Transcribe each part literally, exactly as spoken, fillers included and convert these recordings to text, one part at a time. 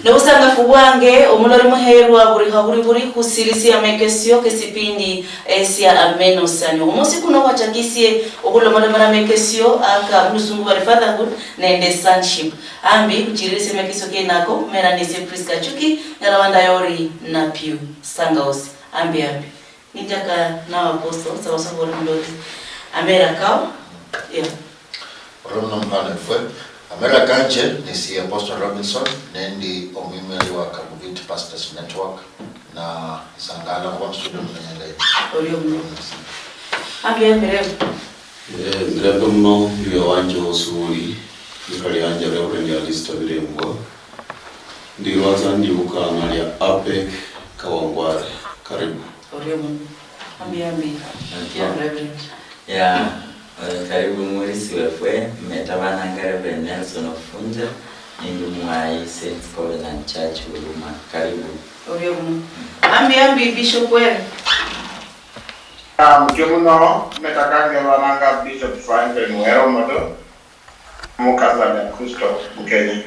Nobusangafu bwange, omulori muherwa, buri haburi buri khusirisia amekesio kesipindi esia Amenosanio. Omusi kuno khwachakisie okhulomalomera amekesio aka mulusungu bari fatherhood nende sonship. Ambi khuchiririsie amekesio kenako, mera nesie Prisca Achuki, ngalawandayo ori Napiu Sangausi. Ambi, ambi. Ninjaka na Apostle, sawa sawa, ori muloli. Amera kao. Yeah. Orono mukhana efwe. Amera kanje nisi Apostle Robinson, nendi omwimeri wa Kagubit Pastors Network, na sangala khuba mustudio muno nyanga ino. Orio muno. Ambi, ambi, Rev. Eh, mirembe muno, muli owanje wosi uli, ikhali yanje Reverend Alistair Birembwa. Ndi Lwaza, ndi Bukang'a lya APEC Kawangware. Karibu. Orio muno. Ambi, ambi. Thank you. Yeah, Reverend. Yeah, eh, karibu mulisi wefwe, meta bananga Reverend Nelson Ofunja, nindi mwayi Saints Covenant Church Huruma. Karibu. Orio muno. Ambi, ambi, Bishop Were. Ah, mutyo muno, meta kange bananga Bishop Franklin Were Omoto. Mukasania Kristo Mukenya.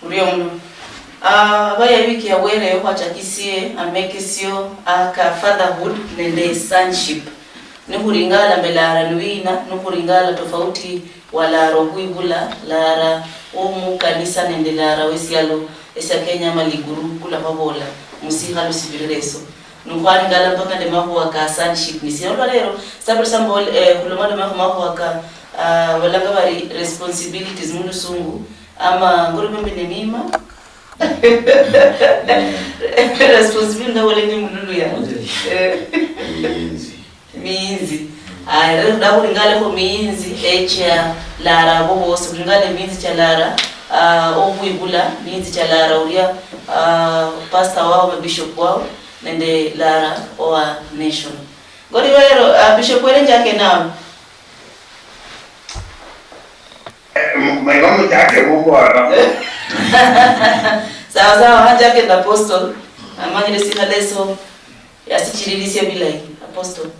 Urio muno. Ah, baya wiki ya Bwere khwachakisie amekesio aka fatherhood nende sonship. Nikhuringala mbe Lara ni wina, nikhuringala tofauti wa Lara okhwibula, Lara omukanisa nende Lara wesialo esia Kenya ama liguru kula khwabola musikhalo sibirire eso. Nukhwalingala mpaka nde makhuwa ka sonship. Nisie olwa lero, sabiri sambol, eh, khulomaloma khu makhuwa ka, ah, balanga bari responsibilities mu lusungu, ama ngorebe mbe nemima. Responsibility ndabola ni mu luluya. Eh. Miinzi. Miinzi. Aya, rero ndakhulingalekho miinzi, eh, chia Lara abo bosi, khulinga ne miinzi chia Lara, ah, okhwibula, miinzi chia Lara ulia, ah, pastor wao, bishop wao, nende Lara our nation. Ngori rero, ah, Bishop Were, njake nawe. Eh, mu-, mwene muchake mubwara. Sawa sawa, hanjake na Apostle. Amanyire sikhala eso, yasichiririsie bilayi, Apostle.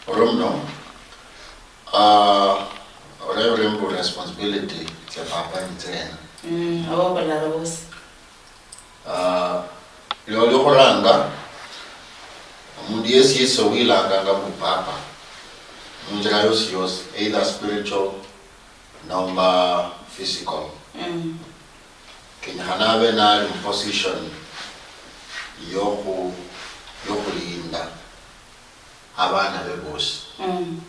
Olwo muno, ah, olebole mbu responsibility tsia papa ni tsirena. Mm, abo balara bosi. Ah, lio liokhuranga, omundu yesi yesi owilanganga mbu papa, munjira yosi yosi, either spiritual nomba physical. Mm. Kenyekhana abe nali mu position yokhu-, yokhulinda abana be bosi. Mm.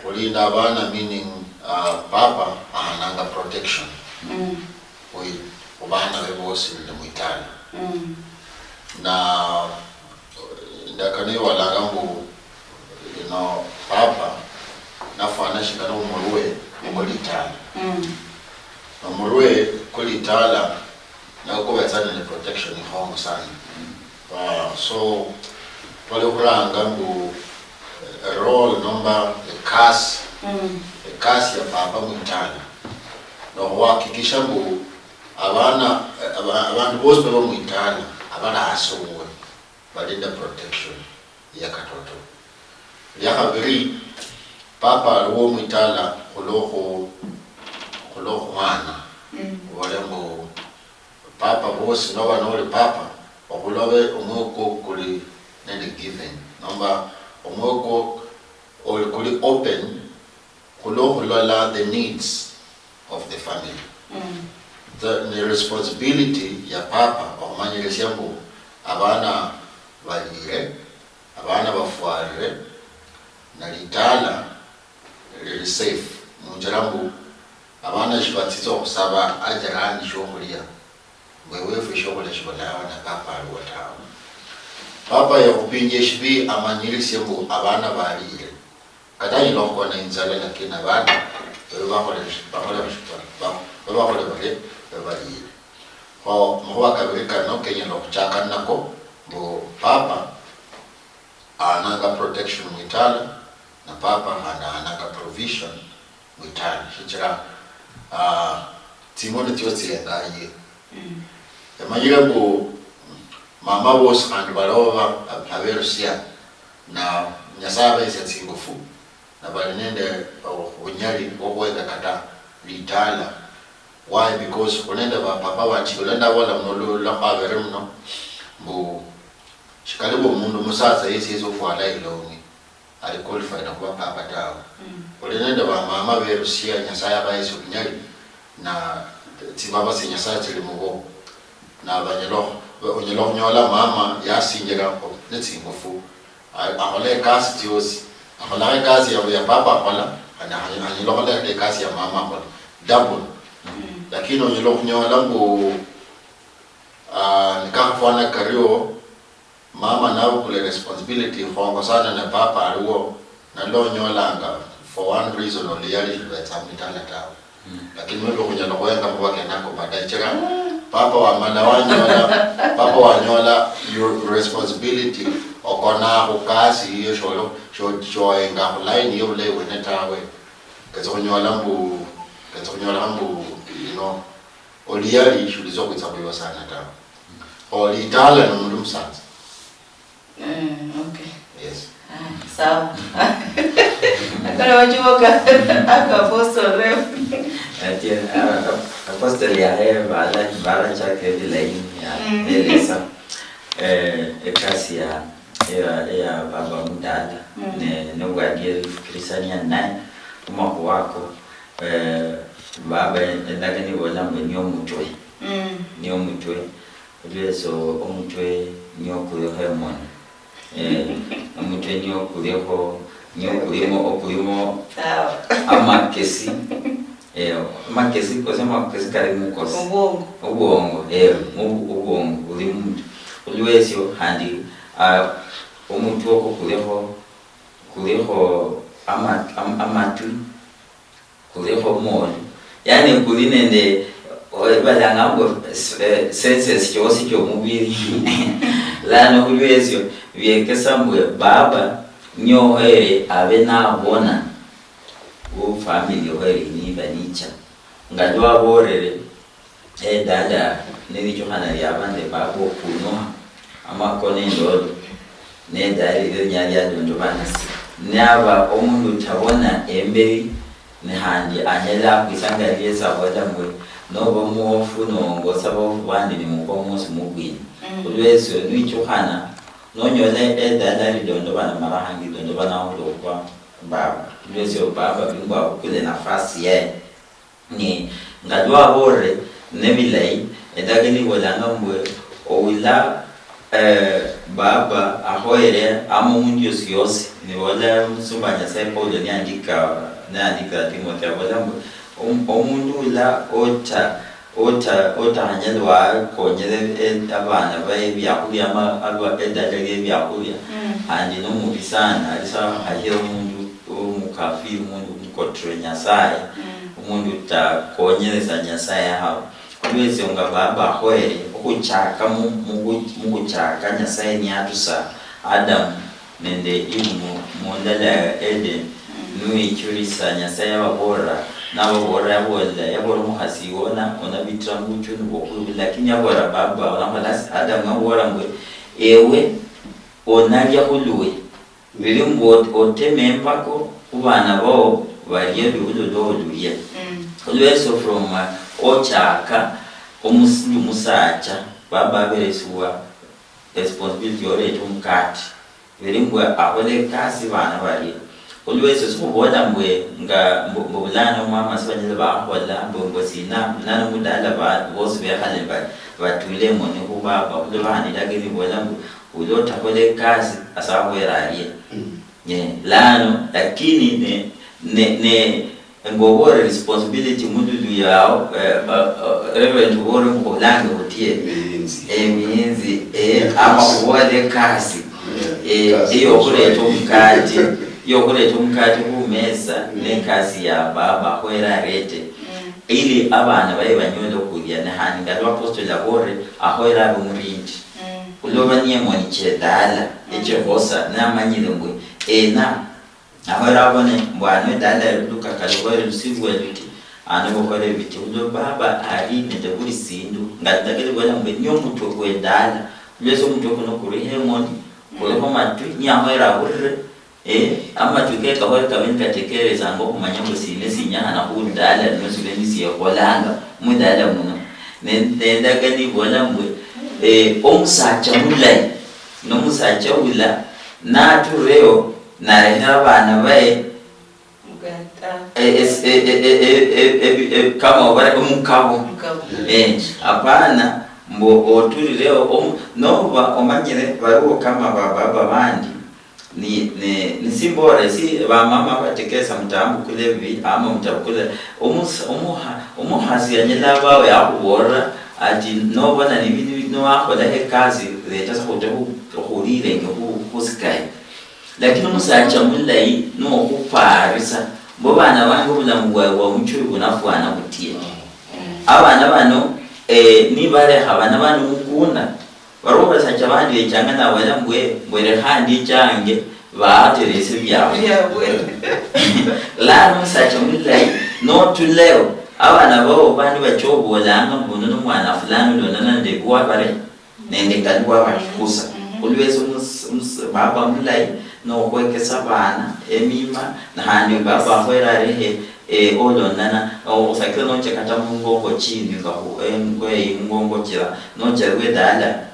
Khulinda abana meaning, uh, papa ahananga protection. Mm. Khu-, khubana be bosi nende mwitala. Mm. Na ndakano iwalanga mbu, you know, papa nafwana shingana omurwe, mm, omulitala. Mm. Omurwe kulitala nako kubetsa nende protection ikhongo sana. Ah, so, bali khuranga mbu, eh, role nomba ekasi, mm, ekasi ya papa mwitala, nokhuhakikisha mbu abana, eh, aba-, abandu bosi baba mwitala, abali hasi wuwe, bali nende protection ya katoto. Lia khabiri, papa aliwo mwitala khulokhu-, khulokhuhana. Mm. Obole mbu, papa bosi, noba noli papa, okhulobe omwoyo kwo kuli nende giving, nomba omwoyo kwo oli kuli open khulokhulola the needs of the family. Mm. The, the responsibility ya papa okhumanyirisia mbu abana balire, abana bafwarire, na litala lili safe, munjira mbu abana shibatsitsa okhusaba ajirani shiokhulia, mbu ewefwe shiokhulia shibulaho na papa aliwo tawe. Papa yakhupinjia eshibi amanyirisie mbu abana balire. Kata anyala okhukona inzala, lakini abana babe bakhola shi-, bakhola shi-, ba-, babe bakhola barie, babe balire. Kho makhuwa kabiri kano kenyala okhuchaka ninako, mbu papa ahananga protection mwitala, na papa khandi ahananga provision mwitala. Shichira, ah, tsimoni tsio tsiengaye. Mm. Emanyire mbu mama bosi khandi baliho ba-, aberusia, na Nyasaye abehesia tsingufu, na bali nende obunyali bwokhweka kata litala Why? Because khuli nende ba papa bandi, shikali ndabola muno, lula khwabere muno, mbu shikali bwa omundu musatsa yesi yesi ofwala ilongi ali qualified okhuba papa tawe. Khuli nende ba mama berusia, Nyasaye abahesia obunyali, na tsibaba sia Nyasaye tsili mubo. Na banyala, onyala okhunyola mama yasinjira netsingufu, a-, akhola ekasi tsiosi. Akholakho ekasi ya, ya papa akhola, khandi anyala okhola ekasi ya mama akhola. Double. Lakini onyala okhunyola mbu, ah, nikakhafwana kario, mama nabukule responsibility khongo sana ne papa aliwo, nalwo onyolanga for one reason or the other shibetsa mwitala tawe. Lakini maybe khunyala khuhenga khuba kenako baadaye. Chira papa wamala wanyola, papa wanyola your responsibility, okona khukasi yiyo, sholo, sho-, shoenga khulaini yo bulayi bwene tawe. Ketsa khunyola mbu, ketsa khunyola mbu, you know, oluyali shulitsa okhwitsa khwiwe sana tawe. Olitala nomundu musatsa. Mm, okay. Yes. Ah, sawa. Akala wachiboka, aka Apostle Rev. Ati, ah, Apostle ya, eh, bala, bala chake bilaini ya, elesa. Eh, ekasi ya, ya, ya baba mudala. Ne, nobwadieri fikirisania naye, kumakhuwa ako, eh, baba, endaka nibola mbu niyo mutwe. Niyo mutwe. Olweso omutwe niyo kulikho emoni. Eh, omutwe niyo kulikho, niyo kulimo, okulimo amakesi. Eh, amakesi, kosi amakesi kali mukosi. Obwongo. Obwongo, eh, mu-, obwongo buli mumutwe. Olwesio khandi, ah, omutwe okwo kulikho, kulikho ama-, am-, amatwi, kulikho omwoyo. Yaani kuli nende, eh, balanga mbu, eh, senses chiosi chiomubiri. Lano khulwesio, biekesa mbu baba niye ohoyere abe nabona khu family ohoyere niba nicha. Nga lwaborere, edala nelichukhana liaba nende baba okunwa, amakone endolo, nedala elio linyala liadondobana. Naba omundu utabona emberi, ne khandi anyala akhwitsa nga liesi abola mbwe, noba omuofu nongosa baofu bandi nimukwa mwosi mubwini. Khulwesio, niwichukhana, nonyola edala lidondobana mara khandi lidondobana khulwa okhuba baba. Khulwesio, baba bingwa abukule nafasi yaye. Ne nga lwaborere nebilayi, endagano ibolanga mbwe oula, eh, baba akhoyere ama omundu yosi yosi. Nibola omusumba Nyasaye Paulo niandika, niandika Timothy, abola mbwe om-, omundu ula ota-, ota-, otanyala wakonyere, eh, abana baye ebiakhulia ama alwa edala lie ebiakhulia, khandi nomubi sana, ali sa akhira omundu omukafiri, omundu omukotre Nyasaye, omundu utakonyeresa Nyasaye haba. Khulwesio nga baba akhoyere okhuchaka mu-, mukhu-, mukhuchaka Nyasaye niatusa Adamu nende Eve mu-, mundala ya Eden, niwichulisa Nyasaye yababolera, nababolera, yabolera, yabolera omukhasi iwe ona-, onabitira mubuchuni bwokhwibula, lakini yabolera baba, onakhola si-, Adamu yamubolera mbwe, ewe onalia khulwe, bili mbu ot-, oteme embako khubana bao balie lubulolo lulia. Olwesio from, uh, ochaka omusindu musacha, baba aberesibwa responsibility yoreta omukati. Bili mbwe akhole ekasi bana balie. Olwesio sikhubola mbwe nga mbu, mbu bulano mama sibanyala bakhola, mbwe, mbwe sina, bulano mudala ba-, bosi bekhale ba-, batule emoni khu baba, khulwa bahanira kenibola mbwe, ulia otakhola ekasi, asa akhwera arie. Eh, lano, lakini ne, ne, ne, ngobola responsibility mululu yao, eh, eh, eh, Reverend Bore mukholange butie. Emiinzi. Emiinzi, eh, ama khubola ekasi. Eh, eyokhuleta omukati, eyokhuleta omukati khumesa, nekasi ya baba, akhwera arete. Ili abana baye banyole okhulia, ne khandi nga lwa apostle abore, akhoyere abe omurindi. Khuloba niye moni chedala, echekhosa, namanyire mbwe, ena, akhoyere abone, mbwe ano edala lukaka lukhoyere lusibwe luti, ano bukhoyere biti. Khuloba baba ali nende buli sindu, nga ndakiri bwela mbwe, niye omutwe kwe edala. Lwesi omutwe kuno kulikho emoni, kulikho matwi, niye akhoyere abulire, Eh, amatwi ke kahoye kabe nikatekeerezanga okhumanya mbu sina esinyakhana khundala lino sibe nisiekholanga, mulala muno. Ne, nendaga nibola mbwe, eh, omusacha mulayi, nomusacha ula natureo, narehera abana baye, eh, es-, eh, eh, kama obara omukabo. Omukabo. Eh, apana, mbu oturireo, omu-, noba omanyire baliwo kama bababa bandi, Ni, ni, nisimbora esi bamama batekesa mutambukule ebibi ama mutabukule. Omus-, omuha-, omuhasi anyala abawo yakhubolera ati nobona nibindu bi-, niwakholakho ekasi, leta sa khute khu-, khulilenge khu-, khusikaye. Lakini omusacha mulayi niwokhuparisa mbu bana bange obulamu bwawe bwa muchuri bunafwana butie. Abana bano, eh, nibalekha bana bano mukunda, Baliwo basacha bandi bechanga nabawela mbwe, mbwe lekha ndichange, bahateresie biabwe. Biabwe. Lano musacha mulayi, notuleo, abana bao bandi bacha obolanga mbu uno nomwana fulani ulonana nende bwabare, nende ngali bwabakhusa. Mhm. Khulwesi omus-, omus-, baba mulayi, nokhwekesa abana emima, na khandi baba akhwere arekhe, eh, olonana, o-, osakira nocha kata mungongo chindi nga khu-, eh, ngweyi mungongo chira, nocherwa edala.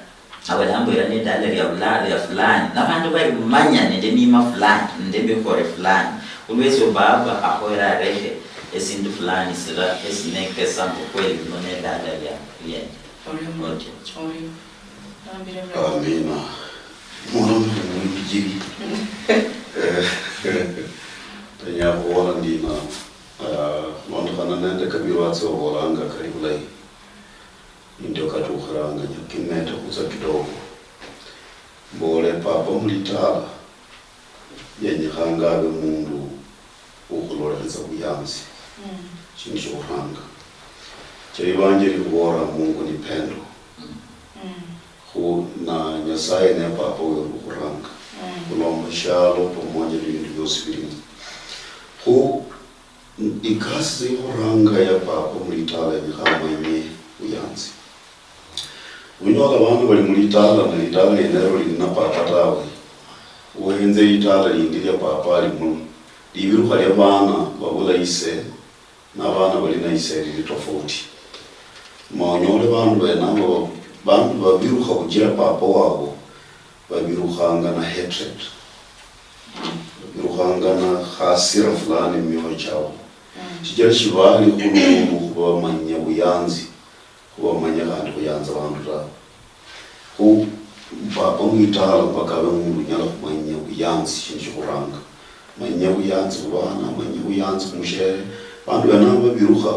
Abalambwira nedala lia bula-, lia fulani, nabandu bali mumanya nende mima fulani, nende mikhore fulani. Khulwesio baba akhoyera arekhe esindu fulani sira esinekesa mbu kweli lino nedala lia, liene. Orio mu-, otio. Orio. Nambire mu- Amina. Muno mbu mwinjiri. Eh, tenya khubola ndina, ah, londokhana nende kabirwatsi obolanga kali bulayi. Nindio katukhiranga nyakimete khutsa kidogo. Mbole papa mulitala yenyekhanga abe mundu wokhulolekhitsa buyanzi. Mm. Shindu shokhuranga. Cha Evanjeli khubolera Mungu ni pendo. Mm. Khu na Nyasaye ne papa weru okhuranga. Mm. Khulomba shialo pamoja ne bindu biosi bilimu. Khu Ikasi ikhuranga ya papa mulitala yenyekha amanye buyanzi. Nonyola abandu bali mulitala, ne litala lienelo lili na papa tawe, ohenze litala lindi lia papa alimo, libilukha lia bana babula ise, na bana bali na ise lili tofauti. Ma onyole bandu benabo, bandu babilukha buchila papa wabo, babirukhanga na hatred. Babirukhanga na hasira fulani mumioyo chiabo. Mm. Shichira shibali khulundu khubamanya buyanzi, khubamanya khandi khuyanza bandu tawe. Khu papa mwitala mpaka abe mundu unyala khumanya buyanzi, shindu shikhuranga. Manya buyanzi khubana, manya buyanzi khumushere. Bandu benabo babirukha,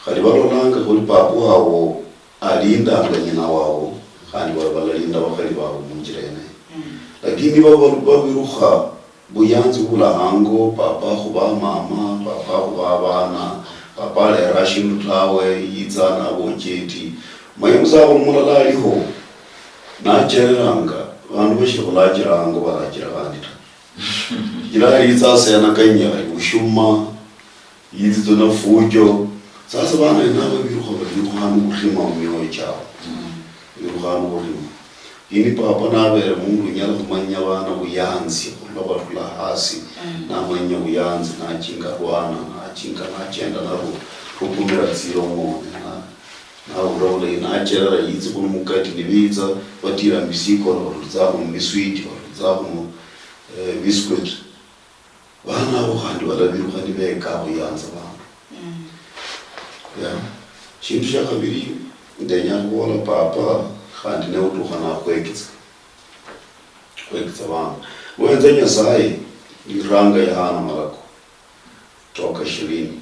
khali balolanga khuli papa wabo alindanga nyina wabo, khandi bali balalinda bakhali babo munjira yeneyo. Mm. Lakini niba ba-, babirukha buyanzi bubula hango, papa khuba mama, papa khuba abana, papa alera shindu tawe, yitsa nabocheti. Manye musakhulu mulala aliho, nachereranga, bandu bashikhulachira hango balachira khandi ta. Shichira yitsa asenakanya, ali bushuma, yitsi tsuna fujo. Sasa bana ena babirukha, babirukha nu burima mumioyo chiabo. Mm. Babirukha nu burima. Lakini papa nabere mundu unyala khumanya bana buyanzi, khurula barula hasi, mm, namanya buyanzi, nachinga bwana, nachinga nachenda nabo, khukumira tsiromone, na, nabura bulayi, nacherera yitsi khunu mukati, nibitsa, batira mbisikolo, barulitsa khunu biswiti, barulitsa khunu, eh, biscuit. Bana abo khandi balabirukha nibeka khuyanza bandu. Mm. Yeah. Shindu shia khabiri, ndenya khubola papa, khandi ne utukha nakhwekitsa. Khwekitsa bana. Lwenza Nyasaye, iranga yahana malako. Toka ishirini.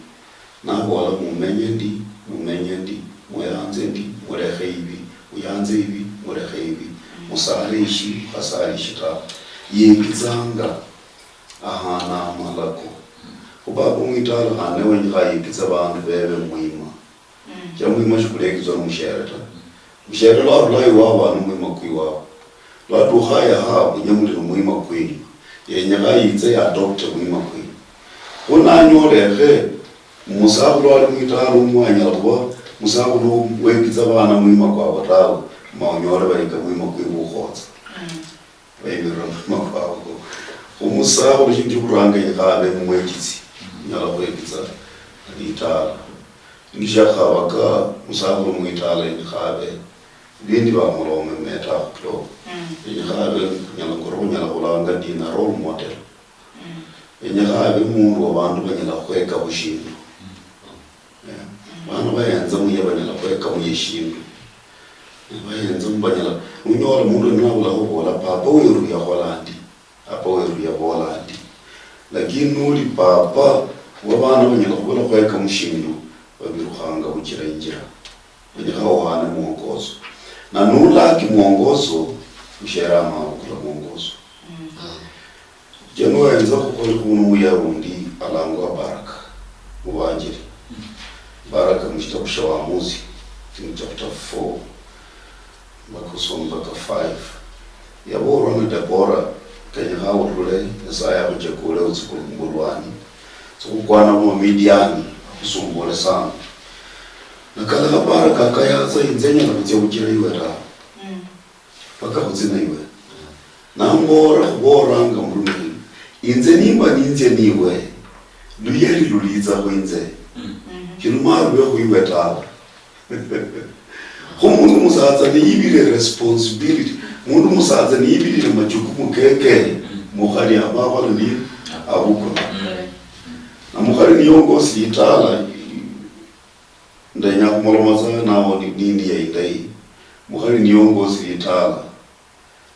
Nabola mumenye ndi, mumenye ndi, muyanze ndi, mulekhe ibi, muyanze ibi, mulekhe ibi. Mm. Musale ishi, khasale ishi ta. Yekitsanga. Ahana amalako. Khu papa mwitala khandi ne wenyekha yekitse bandu bebe mwima. Mm. Cha mwima shikulekitswa nomushere ta. Mushere lwarula iwabo ano mwima kwiwabo. Lwatukha yaha, munye muli nomwima kwenyu. Yenyekha yitse ya adopte mwima kwenyu. Khu nanyolekhe, musakhulu ali mwitala omwanyala khuba musakhulu wekitsa bana mwima kwabo tawe, ma onyole bayika mwima kwebukhotsa. Mm. Baibirira mumafao ko. Khumusakhulu shindu shikhuranga yenyekha abe mumwechitsi, unyala khwechitsa litaala. Nishiakhavaka musakhulu mwitala enikhabe, bindi bamulome meta khukiloko. Mm. Enikhabe nyala koro khunyala khulanga ndina role model. Mm. Enyekha abe mundu wa bandu banyala khwekamo shindu. Yeah. Bana bayenza muye banyala khwekamo ye shindu. Bayenza mu banyala, unyola mundu ni nabula khubola, "Papa weru yakhola ndi, papa weru yabola ndi." Lakini nuli papa wa bana banyala khubula khwekamo shindu, babirukhanga buchira injira. Enyekha ohane mwongoso. Na nulaki mwongoso, mushere amabukula mwongoso. Mm. Je noenza khukholi khunu muya undi alangwa Baraka, mubanjiri. Baraka mushitabu sha Waamuzi, in chapter four, mpaka khusoma mpaka five. Yabolwa na Debora, "Kenyekha urule, Nyasaye akhuchekule utsi khulwanyi, utsi khukwana mu Midiani, akhusumbule sana." Nakalekha Baraka akayatsa, "Inze nyala khutsia khuchira iwe tawe." Mm. Paka khutsi naiwe. Nambola khubolanga murumiri, inze nimba ninzia niwe, luyali lulitsa khwinze. Mm. Shilumali lwe khwiwe tawe. Kho mundu musatsa niyibire responsibility, mundu musatsa niyibirire majukumu keke, mukhali amakhola ni abukula. Mm. Na mukhali niyongosi litala, ndenya khumuloma tsa nawo ni, nini ya indayi. Mukhali niyongosi litala,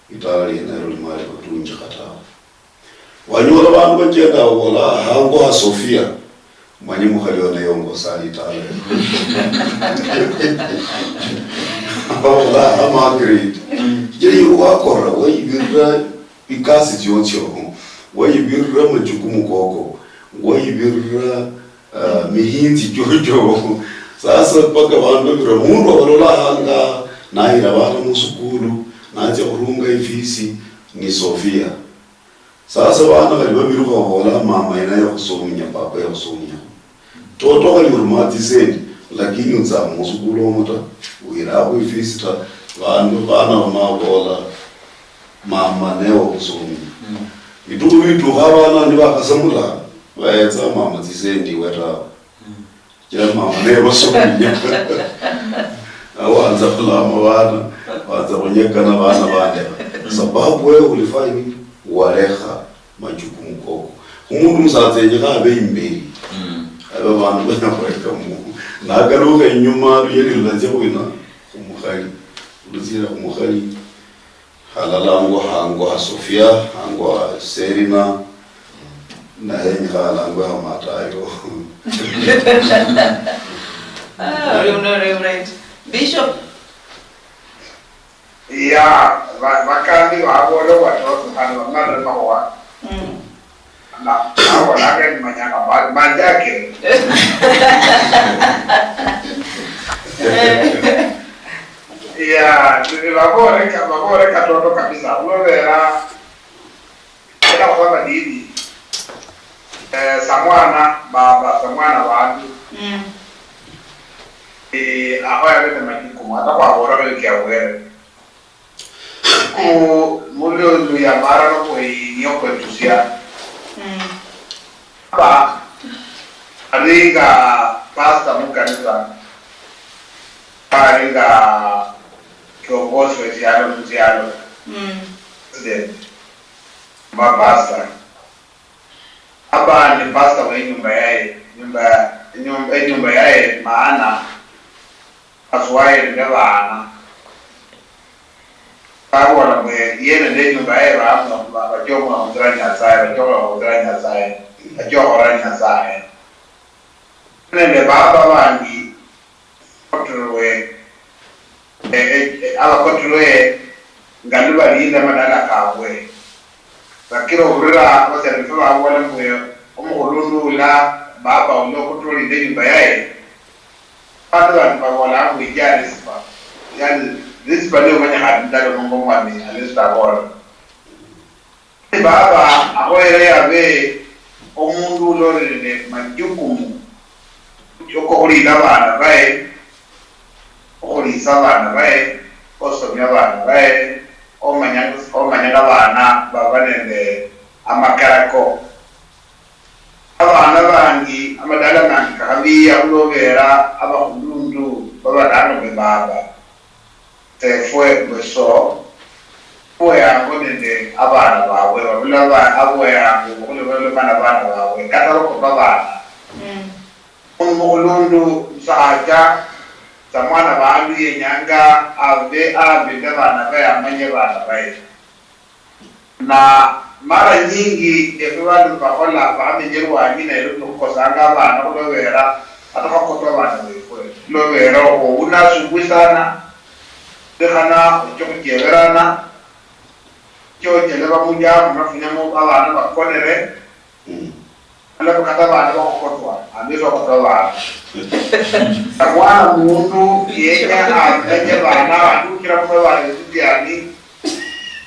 litala lienelo limali khutunjikha tawe. Wanyola bandu bachenda babola, "Hango ha Sofia," manye mukhali ona yongosa litala. Babola, "Ha Margaret." Shichira iwe wakora, wayibirira ikasi tsiotsio, wayibirira majukumu koko, wayibirira, ah, mihinzi chocho. Sasa mpaka bandu babira, mundu abalola hanga, nahira bana musukulu, natsia khurunga ifisi, ni Sofia. Sasa bana bali babirukha babola, "Mama yena yakhusominya, papa yakhusominya." Toto khali uri matsisendi, lakini utsa musukulu omo ta, wira khu ifisi ta, bandu bana bamabola, "Mama newe okhusomia." Mm. Litukhu litukha abana nibakhasamula, bayetsa mama tsisendi iwe tawe. Mm. Shichira mama newe basomia. Awanza khulama bana, wanza khunyekana bana bande. Mm. Sababu wewe ulifanya nini? Walekha majukumu koko. Khumundu musatsa yenyekha abe imberi. Mm. Abe bandu banyala khwekamo. Nakalukha inyuma, luyali lulatsia khwina? Khumukhali. Lutsira khumukhali. Halalangwa hango ha Sofia, hango ha Serina. Naye yenyekha halangwe ha Matayo. Ah, uli uno, Reverend. Bishop. Ya, ba-, bakandi baboole obwatoto khandi bamale makhuwa. Mm. Na, nabo nake nimanyanga ma-, manjake. Eh. Ya, ni baboole ka-, baboole katoto kabisa. Khulobera, era khwaba didi. Eh, samwana baba, samwana bandu. Mm. Eh, aho yabete majukumu, ata khwabola bebe kia bwere. Ku, muri oyu yamara nokwe-, niyokwetusia. Mm. Ba, ari nga pastor mukanisa, ari nga kiongozi wesialo musialo. Mm. President. Ba pastor. Aba ni pastor we nyumba yaye, nyumba, nyumba, enyumba yaye maana. Khaswaye nende baana. Babola mbu, "Ye nende inyumba yaye baamua, ba-, bachia okhwahunzira Nyasaye, bachia okhwahunzira Nyasaye, bachia okhora Nyasaye." Nende baba bandi, abakotirwe, eh, eh, eh, abakotirwe nga nibalinda amadala kabwe. Lakini ohulira abasiani befe babola mbu omukhulundu ula, baba ula okhutulinda inyumba yaye, bandu bandi babola mbu ija Risipa. Yani, Risipa niye omanyikhane mudala mungo mwami Alisita abola. Baba ahoyere yabe omundu uloli nende majukumu okokhulinda abana baye, okhuliisa abana baye, osomia abana baye, omanya, omanya nga abana baba nende amakarako. Aba Abana bangi, amadala mangi kakhabiya khulobera abakhulundu babalang'ombe baba. Sefwe mbwe so, abweyango nende abana babwe, babula ba-, abweyango, khulobelomana abana babwe, kata bakopa abana. Mm. Mundu mukhulundu, musacha, samwana bandu yenyanga abe ambi nende abana baye, amanye abana baye. Na mara nyingi efwe bandu bakhola, bamenya elwanyi, naye nikukosanga abana khulobera, ata khwakotwa abana befwe. Khulobera owu nasumbwi sana, lekhana oche khucheberana, chochele bamujamu, nafunyamo abana bakonere. Mm. Alafu kata abana bakhukotwa, ambi sokotwa abana. Mwana mundu yenya amenye abana, atukira mu mabara esitiani,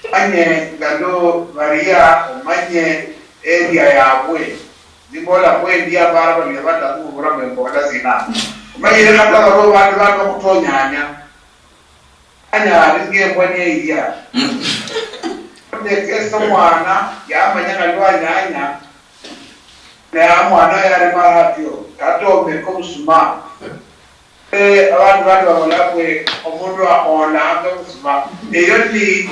omanye ngalo baria, omanye area yabwe. Nimbola kwendi abara balia batakhubura mwe mbola sina. Omanyire kata baro bandu bandu bakhutonyanya. Anyala alinga embwa niye ilia. Mm. Otekesa omwana, yamanya nga lwanyanya, naye omwana oyo arema atyo, kata omeka obusuma. Eh, abandu bandi babola mbwe omundu akholanga obusuma. Eyo ni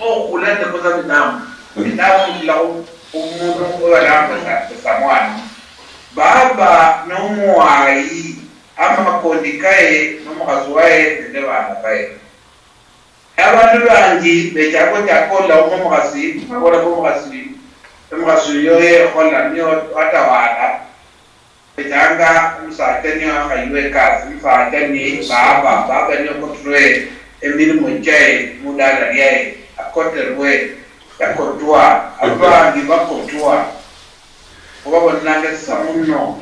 okhula endeko tsa binamu. Binamu bila khu-, khumundu oyo alanga sa, sa mwana. Baba nomuwayi, amakondi kaye, nomukhasi waye, nende bana baye. Abandu bangi bechaka ochaka olawuma omukhasi, babola mbu omukhasi, omukhasi uyo yekhola niyo watawala. Bechanga omusacha niyo akhaywa ekasi, omusacha ni baba, baba niyo okoterwe emirimo chaye mudala liaye, akoterwe, yakotwa, abandu bangi bakotwa. Khubabonelanga esisa muno,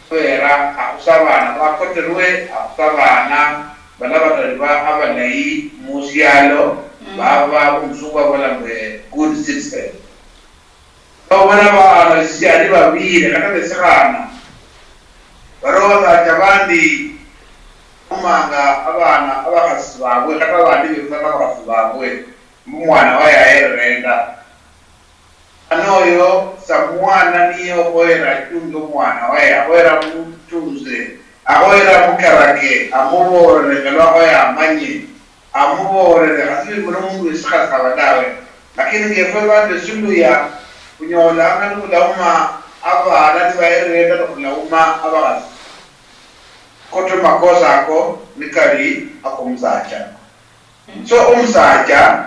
khubera akhusa abana bakoterwe, akhusa abana bala batali ba-, abalayi musialo, mm, baba omusungu abola mbu good citizen. Babona abana besiani babire, kata besikhana, baroho basacha bandi omanga abana abakhasi babwe, kata abandi befuna abakhasi babwe, mbu mwana waye ahererenda. Mwana oyo samwana niye okhoyera achunge omwana waye, akhoyera amuchunze, akhoyera amukarake, amuboolere nga lwakhoya amanye, amuboolere, khasi bibula omundu wesikhasaba dawe. Lakini ngefwe bandu esiluya, khunyolanga nikhulauma abana nibaherere ta, nikhulauma abakhasi. Koto makosa ako nikali akomusacha. So omusacha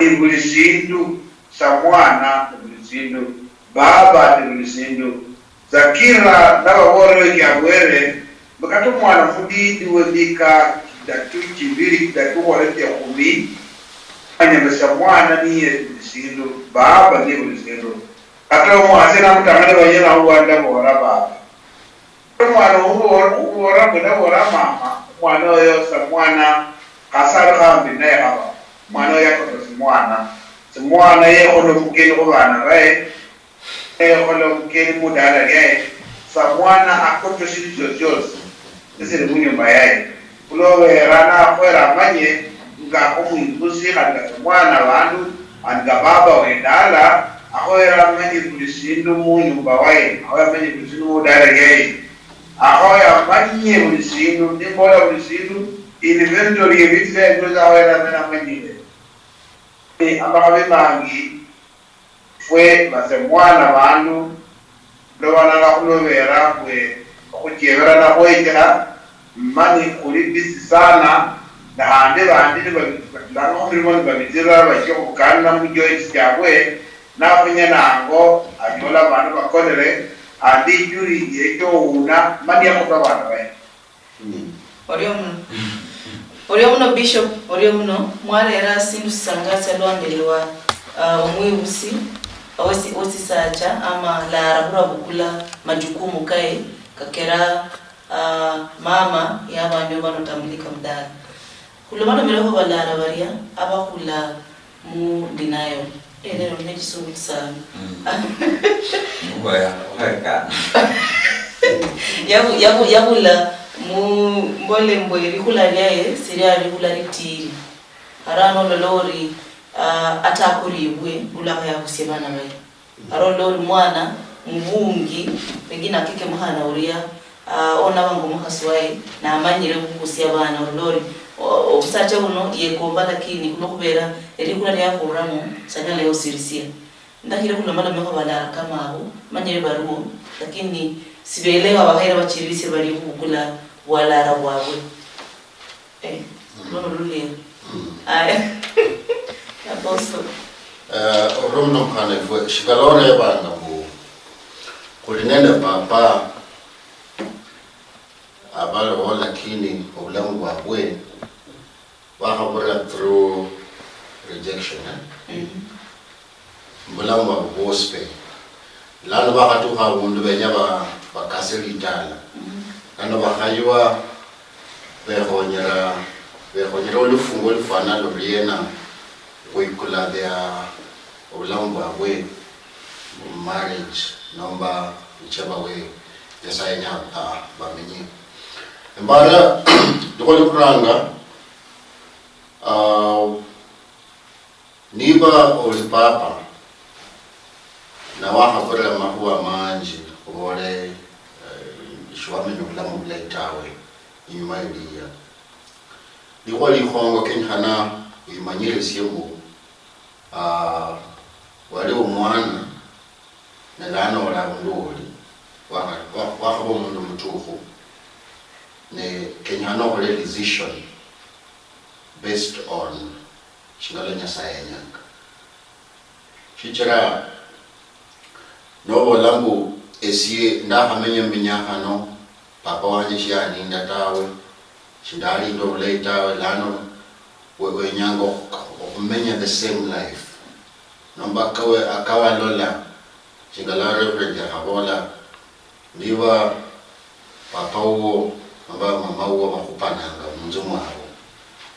ni buli sindu, samwana ni buli sindu, baba ni buli sindu. Sakira nababoolera ekiabwere, mbu kata omwana mudidi wemika kidatu, chibili, kidatu, khwolekha ekhumi, anyala samwana niye buli sindu, baba niye buli sindu. Kata omukhasi namutang'ana banyala khuba ndabola baba. Omwana omuboolera mbu naboolera mama, omwana oyo samwana, khasi ali khambi naye khaba. Omwana oyo yakota simwana. Simwana yekhola omukeni khubaana baye, yekhola omukeni mudaala lyaye. Samwana akota eshindu shiosi shiosi esili munyumba yaye. Khulobera nakhwera amanye nga omwimbusi khandi nga samwana bandu, khandi nga baba wendala, akhoyera amanye buli sindu munyumba waye, akhoyera amanye buli sindu mudala lyaye, akhoya amanye buli sindu, nimbola buli sindu, inventory ye bindu byaye byosi akhoyera amanye amanyire. Ni amakhabi mangi, fwe basemwana bandu, Lwa banala khulobera mbwe okhucheberana khwechera, mani khuli busy sana, na handi bandi nibabi-, batulanga khumilimo nibabitirira bachie khukanira mu joints chiabwe, nafunyena ango, anyola abandu bakonere, handi ichuri yecha owuna, mani yakhupa abana baye. Mm. Orio muno. Orio muno, Bishop, orio muno. Mwarera sindu sisangasia lwamberi lwa, ah, omwibusi, osi-, osisacha, ama Lara khulwa bukula majukumu kaye, kakera, ah, mama yaba ndio banatambulika mudala. Khulomalomeleho balara baria abakhula mu denial. Eh, lero nina ekisungu sana. Mm. Mukhoya, okhekana. Yabu-, yabu-, yabula mu, mbole mbwe likhula liaye silia likhula litiri. Arano olola ori, ah, ata akoribwe, ulakho yabusia bana baye. Arolo ori mwana, Mubungi, pengine akeke mukhana ulia, ah, onabanga omukhasi waye, namanyire okhukusia abana, olole ori, o-, obusacha buno yekomba, lakini khulwo khubera elikula liakhuramo, sanyala yosirisia. Ndakhire khulomalomekho balara kama abo, manyire bariwo, lakini sibelewa bakhaira bachiririsie bali khubukula bwalara bwabwe. Eh, luno lulia. Aya. Apostle. Eh, orio muno mukhana efwe, shikala orebanga mbu, khuli nende papa, abaliwo lakini obulamu bwabwe, bwakhabura through rejection, eh? Mubulamu bwabwe bwosi pe. Lano bakhatukha abundu benya ba-, bakase litala. Lano bakhaywa bekhonyera, bekhonyera olufungu olufwana luriena khwikula their obulamu bwabwe mu marriage nomba whichever way Nyasaye yenya, ah, bamenye. Embara, likhuwa likhuranga, ah, niba oli papa, na wakhaburira makhuwa manji, obole, eh, shiwamenya obulamu bulayi tawe, inyuma iliya. Likhuwa likhongo kenyikhana wimanyirisie mbu, ah, wali omwana, ne lano oli abundu woli, wakha-, wa-, wakhaba omundu mutukhu, ne kenyikhana okhole decision based on shingala Nyasaye yenyanga. Shichira nobola mbu, "Esie ndakhamenya muminyakhano, papa wanje shiyaninda tawe, shindalinda obulayi tawe," lano we-, wenyanga okhu-, okhumenya the same life. Nomba akawe-, akawalola, shingala Reverend yakhabola, niba papa wuwo nomba mama wuwo bakhupananga munzu mwabo,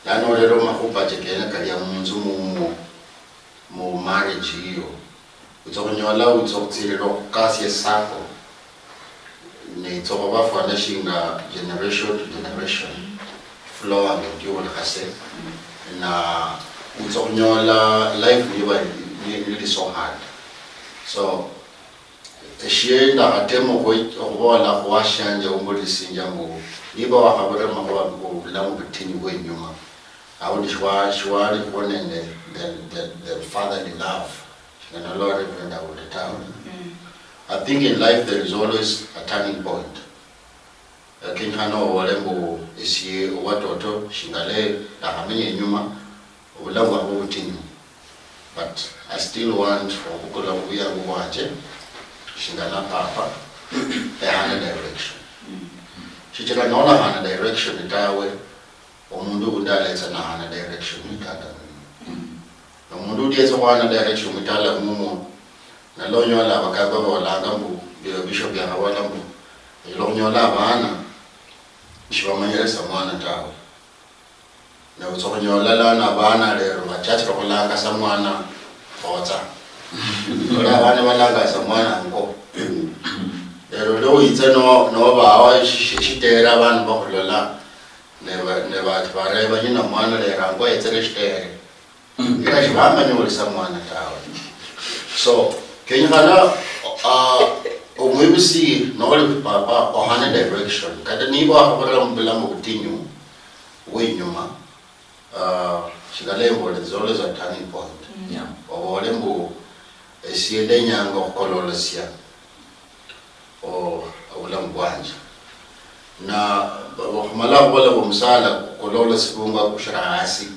lano olero makhupa che kene kalia munzu mumwo, mu marriage yiyo, witsa khunyola witsa khutsirira okhukasia esako, ne itsa khubafwana shinga generation to generation, flow and endure khase, na witsa khunyola life niba ni-, nili so hard. So, eshie ndakhatema okhwe-, okhubola khuwashanje omulisinja mbu, niba wakhabira makhuwa obulamu butinyu bwe inyuma, aundi shiwa-, shiwali khuba nende the, the, the fatherly love, shingana lwa Reverend Awule tawe. I think in life there is always a turning point. Lakini khano obole mbu esie owatoto shingale ndakhamenya inyuma, obulamu bwabwe butinyu. But I still want okhubukula obuyangu bwanje shingana papa, ehana direction. Shichira nolakhana direction tawe, omundu undi aletsa nahana direction itala muno. Nomundu undi yetsa khuhana direction mwitala mumwo, nalonyola abakamba babolanga mbu, biro bisho biakhabola mbu, onyala khunyola abana shibamanyire sa mwana tawe. Ne utsa khunyola lano abana lero bachachire khulanga sa mwana khotsa. Ori abana balanga sa mwana ngo. Lero lwo witsa no-, nobawo shi-, shi-, shitere abana bakhulola, ne ba-, ne ba-, bareba nyina mwana lero ango yetsere shitere. Era shibamanya oli sa mwana tawe. So, kenyikhana, ah, omwibusi noli papa ohane direction. Kata niba wakhaburira mubulamu butinyu bwe inyuma, ah, shingala embole, there's always a turning point. Yeah. Obole mbu, esie ndenyanga okhukololosia o-, obulamu bwanje. Na ba-, bakhumala khubola mbu omusala kulola sibungu akushira hasi.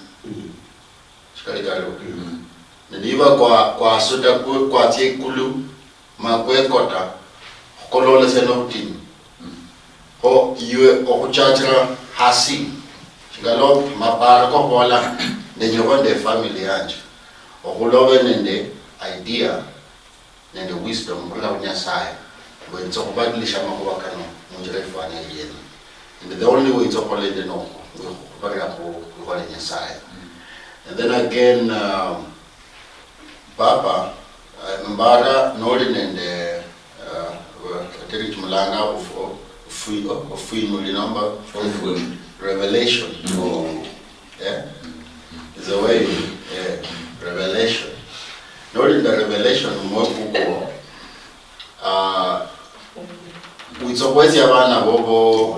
Shikali kario. Ne niba kwa-, kwasuta ku-, kwatsia ikulu, ma kwekota, khukololosia nobutinyu. Kho iwe okhuchachira hasi, shingala maparo kokhubola, ndenyekho nde family yanje. Okhulobe nende idea nende wisdom khurula khu Nyasaye, mbu yitsa khubadilisha amakhuwa kano munjira ifwana iliena. And the only way yitsa khukhola endi no khubarira khu, khwikhole Nyasaye. And then again, um, Papa, uh, mbara noli nende, uh, ateri chimulanga ofu-, ofu-, ofwinuli nomba revelation. Oh. Eh? Is a way, eh, revelation. Noli nende revelation mumwoyo kukwo, ah, Khwetsia abana bobo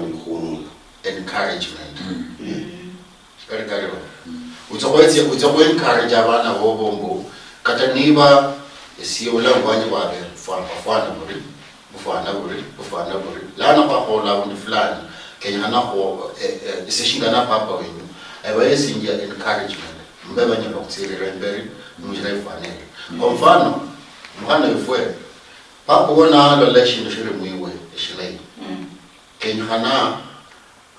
encouragement. Kali kaliho. Utsa khwetsia, utsa khu encourage abana bobo mbu, kata niba esie obulamu bwanje bwabe fwa-, bufwana buri, bufwana buri, bufwana buri. Lano khwakhola abundu fulani, kenyekhana khu, eh, eh, ise shingana papa wenyu. Eba yesinjia encouragement. Mbe banyala khutsirira imberi, munjira ifwana eyo. Kwa mfano, mwana wefwe, papa uwo nalola eshindu shiri mwiwe, eshilayi. Kenyekhana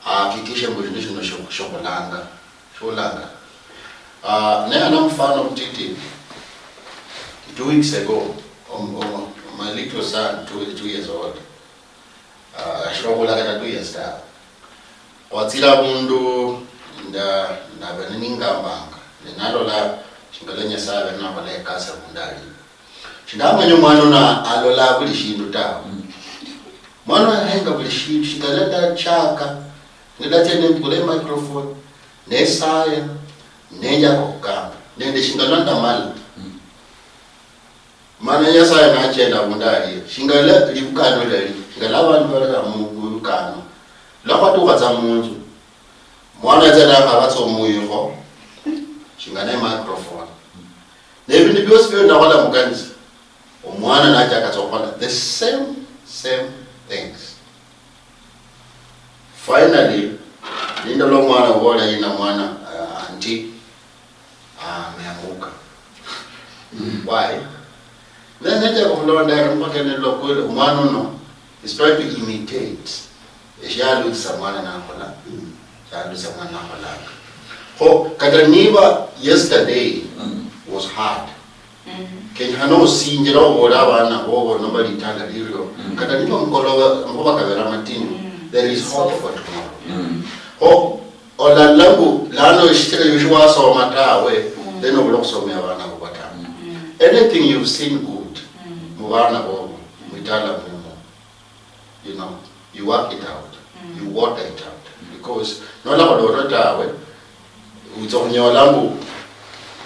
ahakikishe mbu shindu shino sho-, shokhulanga, shokhulanga. Ah, nehana mfano mtiti, two weeks ago, om-, om-, my little son, two, two years old, ah, ashira okhula kata two years tawe. Khwatsira abundu, nda-, nabe ningambanga, ne nalola shingala Nyasaye abe nakhola ekasi abundu ali. Shindamanya omwana uno alola buli shindu tawe. Mwana uno ahenga buli shindu, shingala ndachaka, ndatsia nembukula microphone, nesaya, nenjaka okhukamba, nende shingala ndamala. Mana Nyasaye nachenda abundu alie, shingala libukano lali, shingala abandu bali mu, mu bukano. Lwa khwatukha tsa munzu, mwana yatsa nakhaba tsa omuyikho, shingana emicrophone. Nebindu biosi bio ndakhola mukanisa, omwana nachaka tsa okhola the same, same things. Finally, nindola omwana obola, "Yina mwana, uh, auntie, ameanguka." Why? Then nachaka okhulonda mpaka nilwa kweli omwana uno is trying to imitate eshialuchisa mwana nakhola, shialuchisa mwana nakholanga. Kho kata niba yesterday was hard, kenyekhana osinjire oboole abana bobo nomba litala lilio, kata niba mukoloba makhuba kabere amatinyu, there is hope for tomorrow. Kho olalola mbu lano eshichira esho shiwasoma tawe, then obula okhusomia abana bobo tawe. Anything you've seen good mubana bobo, mwitala mwomo, you know, you work it out, you water it out, because nolakhola orio tawe, witsa okhunyola mbu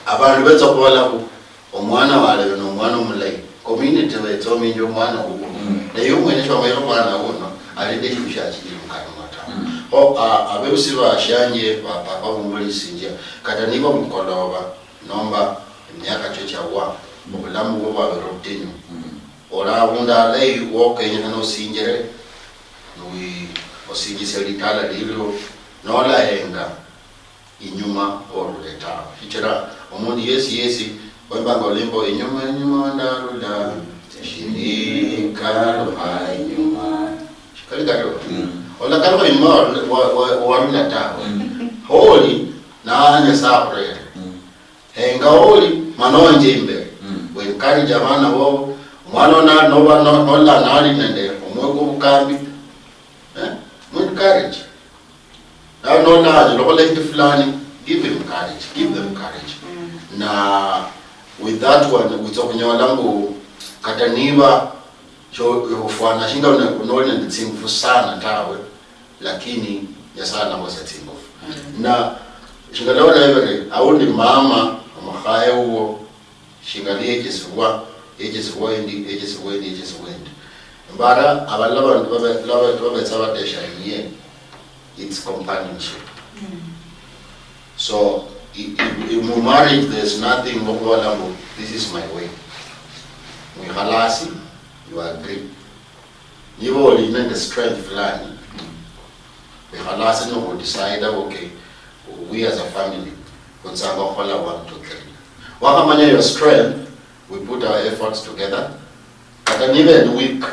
abandu betsa okhubola mbu omwana wale uno nomwana omulayi, community betsominjia omwana wuwo. Naye omwene shomanyire omwana wuno ali neshindu shiachirire mukanwa tawe. Kho, ah, abebusi bashianje, bapapa, bumbulisinjia, kata niba mukoloba nomba emiaka chio chiawa, obulamu bwo bwabere obutinyu. Ora abundu alayi wokenyekhana osinjire, nwi-, osinjisia litala lilio, nolahenga inyuma orule tawe. Shichira omundu yesi yesi wembanga olwimbo, "Inyuma, inyuma ndarula, shinikalukha inyuma." Shikali kario. Olakalukha inyuma wa-, wa-, wa-, warula tawe. Holi, na Nyasaye akhurere. Henga oli, mana onje imbere. We encourage abana bobo. Omwana ona noba no-, nola nali nende omwoyo kwobukambi, eh? Mu encourage. Nawe nola anyala okhola ekindu fulani, give him courage, give them courage. Na with that one, witsa okhunyola mbu kata niba sho-, ofwana shinga una-, noli nende tsingufu sana tawe, lakini Nyasaye anakhwosia tsingufu. Na shinga lwa olebere, aundi mama omukhaye wuwo, shinga liyechesibwa, yechesibwa endi, yechesibwa endi, yechesibwa endi. Mbara, abalala bandu babe-, laba-, babetsa batesha niye, it's companionship. So, i-, i-, i-, mu marriage, there's nothing okhubola mbu, "This is my way." Mwikhalasi, you agree. Niba oli nende strength fulani, wikhala hasi nokhudecide, okay, we as a family, khwitsanga khukhola one, two, three. Wakhamanya your strength, we put our efforts together. Kata niba ndi weak,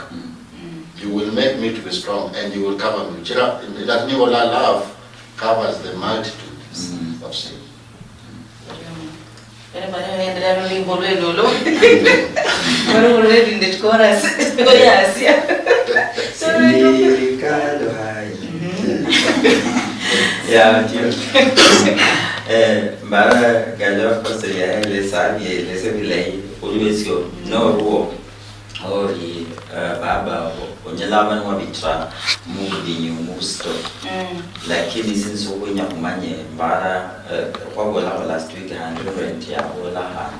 you will make me to be strong and you will cover me. Chira, that niba ola love covers the multitude of sin. Ere manya ohendera lulwimbo lwe lolo. Wari already in the chorus. Oyasia. Sirikalo hai. Ya, ndio. Eh, mbara gaja pastor ya ele sabi ele se bilai. Ulwesio no ruo. Ori, eh, baba, onyala aba niwabitira mubudinyu, mubusito. Lakini sinzi okhwenya khumanye mbara, eh, khwabolakho last week handi Reverend yabola handi,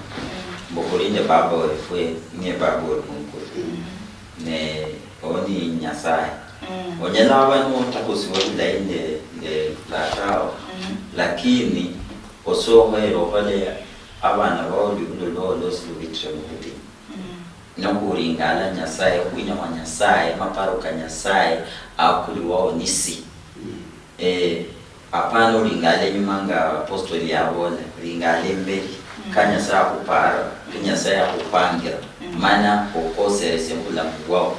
mbu khulinde baba wefwe, niye baba we mwikulu. Ne owo ni Nyasaye. Onyala waba notakhusibwa bulayi nde, nde latawo, lakini osokhwere okhole abana bao libulo lwao lwosi lubitire mubudinyu. Nokhuringala Nyasaye, okhwinyakha Nyasaye, maparo ka Nyasaye akuliwao nisi. Eh, apana oringala enyuma nga apostoli yabola, ringala emberi, ka Nyasaye akhupara, ka Nyasaye akhupangira, mana okoseresia mubulamu bwao.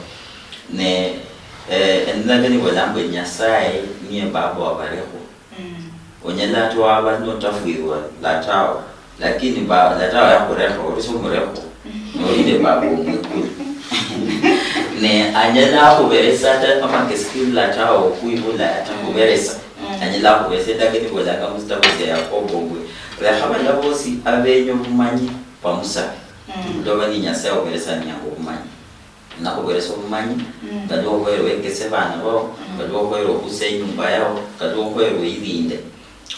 Ne, eh, endagano ibola mbu Nyasaye niye baba wabarekho. Onyala ata waba notafwirwa latawo, lakini ba, latawo yakhurekho, oli somurekho, nolinde baba omwikulu. Ne anyala akhuberesa ata amakesi kili latawo okhwibula atakhuberesa. Anyala akhuberesa, endagano ibolanga musitabu sia Yakobo mbwe, lekha bala bosi abenya obumanyi bamusabe. Loba ni Nyasaye oberesanianga obumanyi. Nakhuberesa obumanyi, kali okhwere wekese bana bao, kali okhwere okhuse inyumba yao, kali okhwere oyilinde.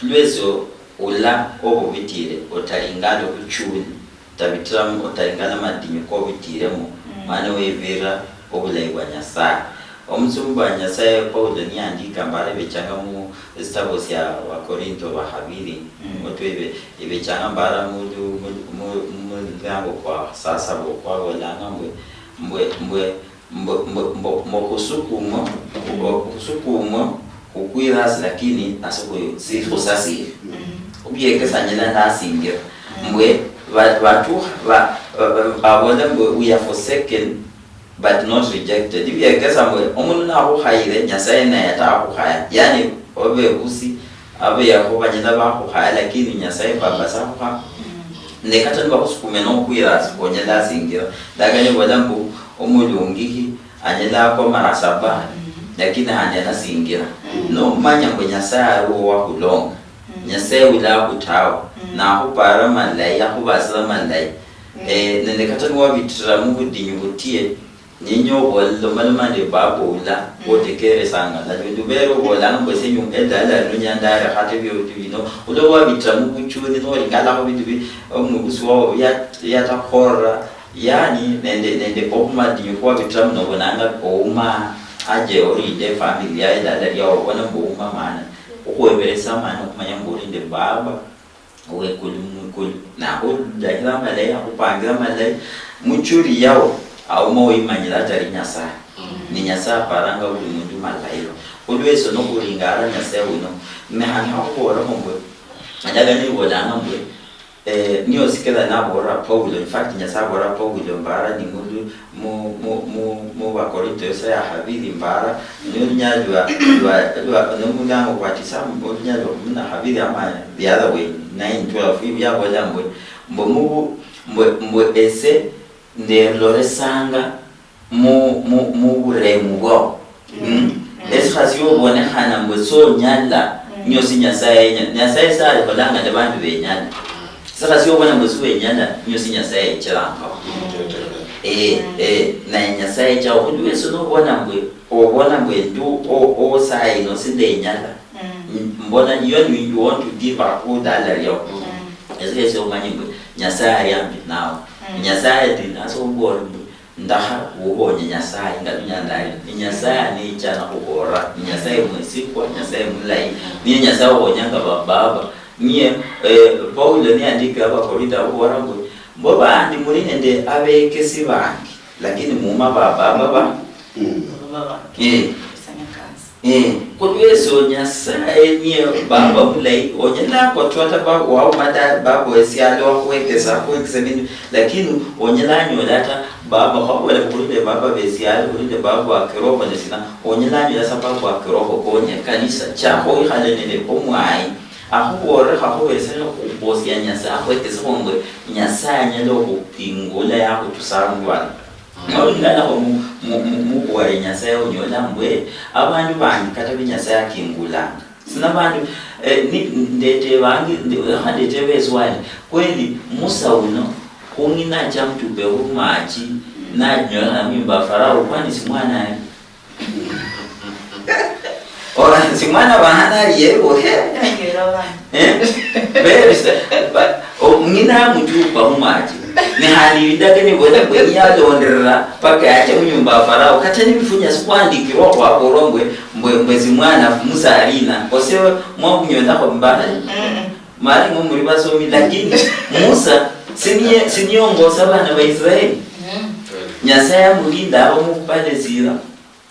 Lwesio ula obubitire, otaringala obuchuni, otabitira mu-, otaringala amadinyu kobitiremo, mani webira obulayi bwa Nyasaye. Omusumba wa Nyasaye Paulo niyandiika mbara ebechanga mu esitabo sia Wakorinto bakhabili, omutwe ibe-, ibechanga mbara mu, mu, mu, mu, mulyango kwa sasaba okwabolanga mbwe, mbwe, mbwe, mbwe, mbwe, mbwe, mbwe khusukumwe, khusukumwe khukwira hasi, lakini nasi khu-, si-, khusasire. Obiekesa anyala nasingira. Mbwe ba-, batukha, ba-, ba-, ba-, babola mbwe, "We are forsaken, but not rejected." Ibiekesa mbwe omundu nakhukhayire, Nyasaye naye atakhukhaya. Yani, obebusi, abeyakho banyala bakhukhaya, lakini Nyasaye Baba sakhukhaya. Ne kata nibakhusukume nokhwira asi, onyala asingira. Ndakha nibola mbu omulungihi anyala akwa mara saba, lakini handi anasingira. Nomanya mbu Nyasaye aliwo wakhulonga. Nyasaye ula akhutawo. Nakhupara malayi, akhubasira malayi. Eh, nende kata niwabitira mubudinyu butie, ninyobwa lomaloma nde baba ula, otekeresanga. Nalio ndubere obolanga mbu ese nyum-, edala lino nyandare, kata ebio bino. Ula wabitira mubuchuni, noringalakho bindu bi-, omubusi wao ya-, yatakhora. Yani, nende, nende obumadinyu khwabitira muno, obonanga ouma, aje orinde efamily yaye, edala liao, obona mbu ouma maana. Okhweberesa maana, okhumanya mbu orinde baba. Owekulu mwikulu. Nakhulahira amalayi, akhupangira amalayi. Muchuri yao, auma oyimanyira atali Nyasaye. Ni Nyasaye aparanga buli mundu malayi. Khulwesio nokhuringara Nyasaye uno, ne khandi khakhubolakho mbwe, endaga nibolanga mbwe, eh, niyo sikira nabolera Paulo, in fact, Nyasaye abolera Paulo mbara ni mundu mu, mu, mu, mu Bakorinto yosi ya khabiri mbara, ni olunyali lwa, lwa, lwa, nomulango kwa tisa, olunyali lwa kumi na khabiri ama the other way, nine, twelve, ibu yabola mbwe, mbwe mubu-, mbwe, mbwe ese ndeloresanga mu, mu, mu buremu bwao. Mm. Esikhasi obonekhana mbwe sonyala, niyo si Nyasaye yenya. Nyasaye salikholanga ne bandu benyala. Sikha siobona mbu siwenyala, nio si Nyasaye yechilangao. Eh, eh, naye Nyasaye chao. Khuli wesi nobona mbu, obona mbu endi o-, o-, osayi no sindenyala. M-, mbona, you, you want to give up udala lio. Esi kesi omanye mbu Nyasaye ali ambi nawe. Nyasaye ndi nasi obwori mbu, ndakha khukhonye Nyasaye nga lunyala ndali. Ni Nyasaye anicha nakhukhora. Ni Nyasaye mwesikwa, Nyasaye mulayi. Niye Nyasaye ukhonyanga bababa. Niye, eh, Paulo niyandikira Abakorinto akhubora mbu, mbo bandi muli nende abekesi bangi, lakini muma bababa ba. Eh. Eh, khulwesio Nyasaye niye baba mulayi, onyala kotwa ta ba-, wauma ta, baba wesialo wakhwekesa, akhwekesa ebindu, lakini onyala anyola ta baba, khwabola khuli nende baba besialo, khuli nende baba wa kiroho ne sina, onyala anyola sa baba wa kiroho konye kanisa, chakho wikhale nende omwayi, akhubolere khakhuberesere khubosia Nyasaye, akhwekesekho mbwe Nyasaye anyala okhupingula yakhutusangwala. Nolingala mu, mu, mu, mukhuwa ya Nyasaye onyola mbwe abandu bandi kata be Nyasaye akingulanga. Sina bandu, eh, ni, ndete bangi, ndi, kha ndete beswali. Kweli, Musa uno, khung'ina acha amutupe khumachi, nanyola mimba Farao, kwani si mwana ali? Ora, si mwana bahana ali yebo, he? Eh? Very sad. But, o, ng'ina amutupa khumachi. Ne khandi ibidage nibola mbwe niyalonderera paka yacha munyumba ya Farao, kata nibifunya sikhwandikirwa khwaborwa mbwe, mbwe, mbwe simwana Musa alina. Ose mwabunyolakho mbali? Mm-mm. Mali mwe muli basomi, lakini Musa siniye, siniyongosa abana ba Israeli. Mm. Nyasaye amulinda aba mubale sira.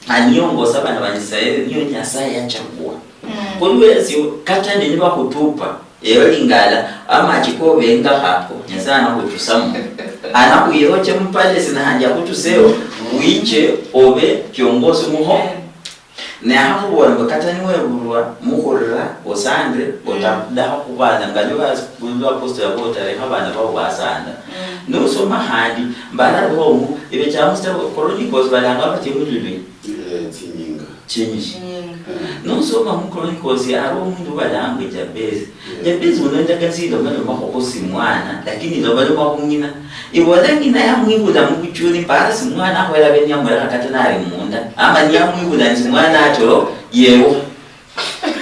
Aniongosa abana ba Israeli, niyo Nyasaye yachagua. Mm. Khulwesio, kata ne nibakhutupa, eyo lingala, amachi kobenga khako, Nyasaye anakhutusamo. Anakhuyeroche mupalesi nahandi akhutuseo, wiche obe kiongosi muho. Mm. Ne akhakhubora mbu kata niwebulwa mukhurira, osande, mm, otadakha khubana, nga lwa, lwa apostle yabo otarekha abana babo basanda. Mm. Nosoma khandi, mbara bomu, ibe cha Musa Chronicles balanga bati mululwe. Eh, tsinyinga. Chinyishi. Chinyinga. Eh. Nosoma mu Chronicles, aliwo omundu balangwa Jabez. Yeah. Jabez uno endaga nsi ilomalomakho khusi mwana, lakini ilomalomakho khung'ina. Ibola ng'ina yamwibula mubuchuni, mpaka simwana akhwela abe niyamulekha kata nali munda. Ama niyamwibula nsimwana atoro, yewo.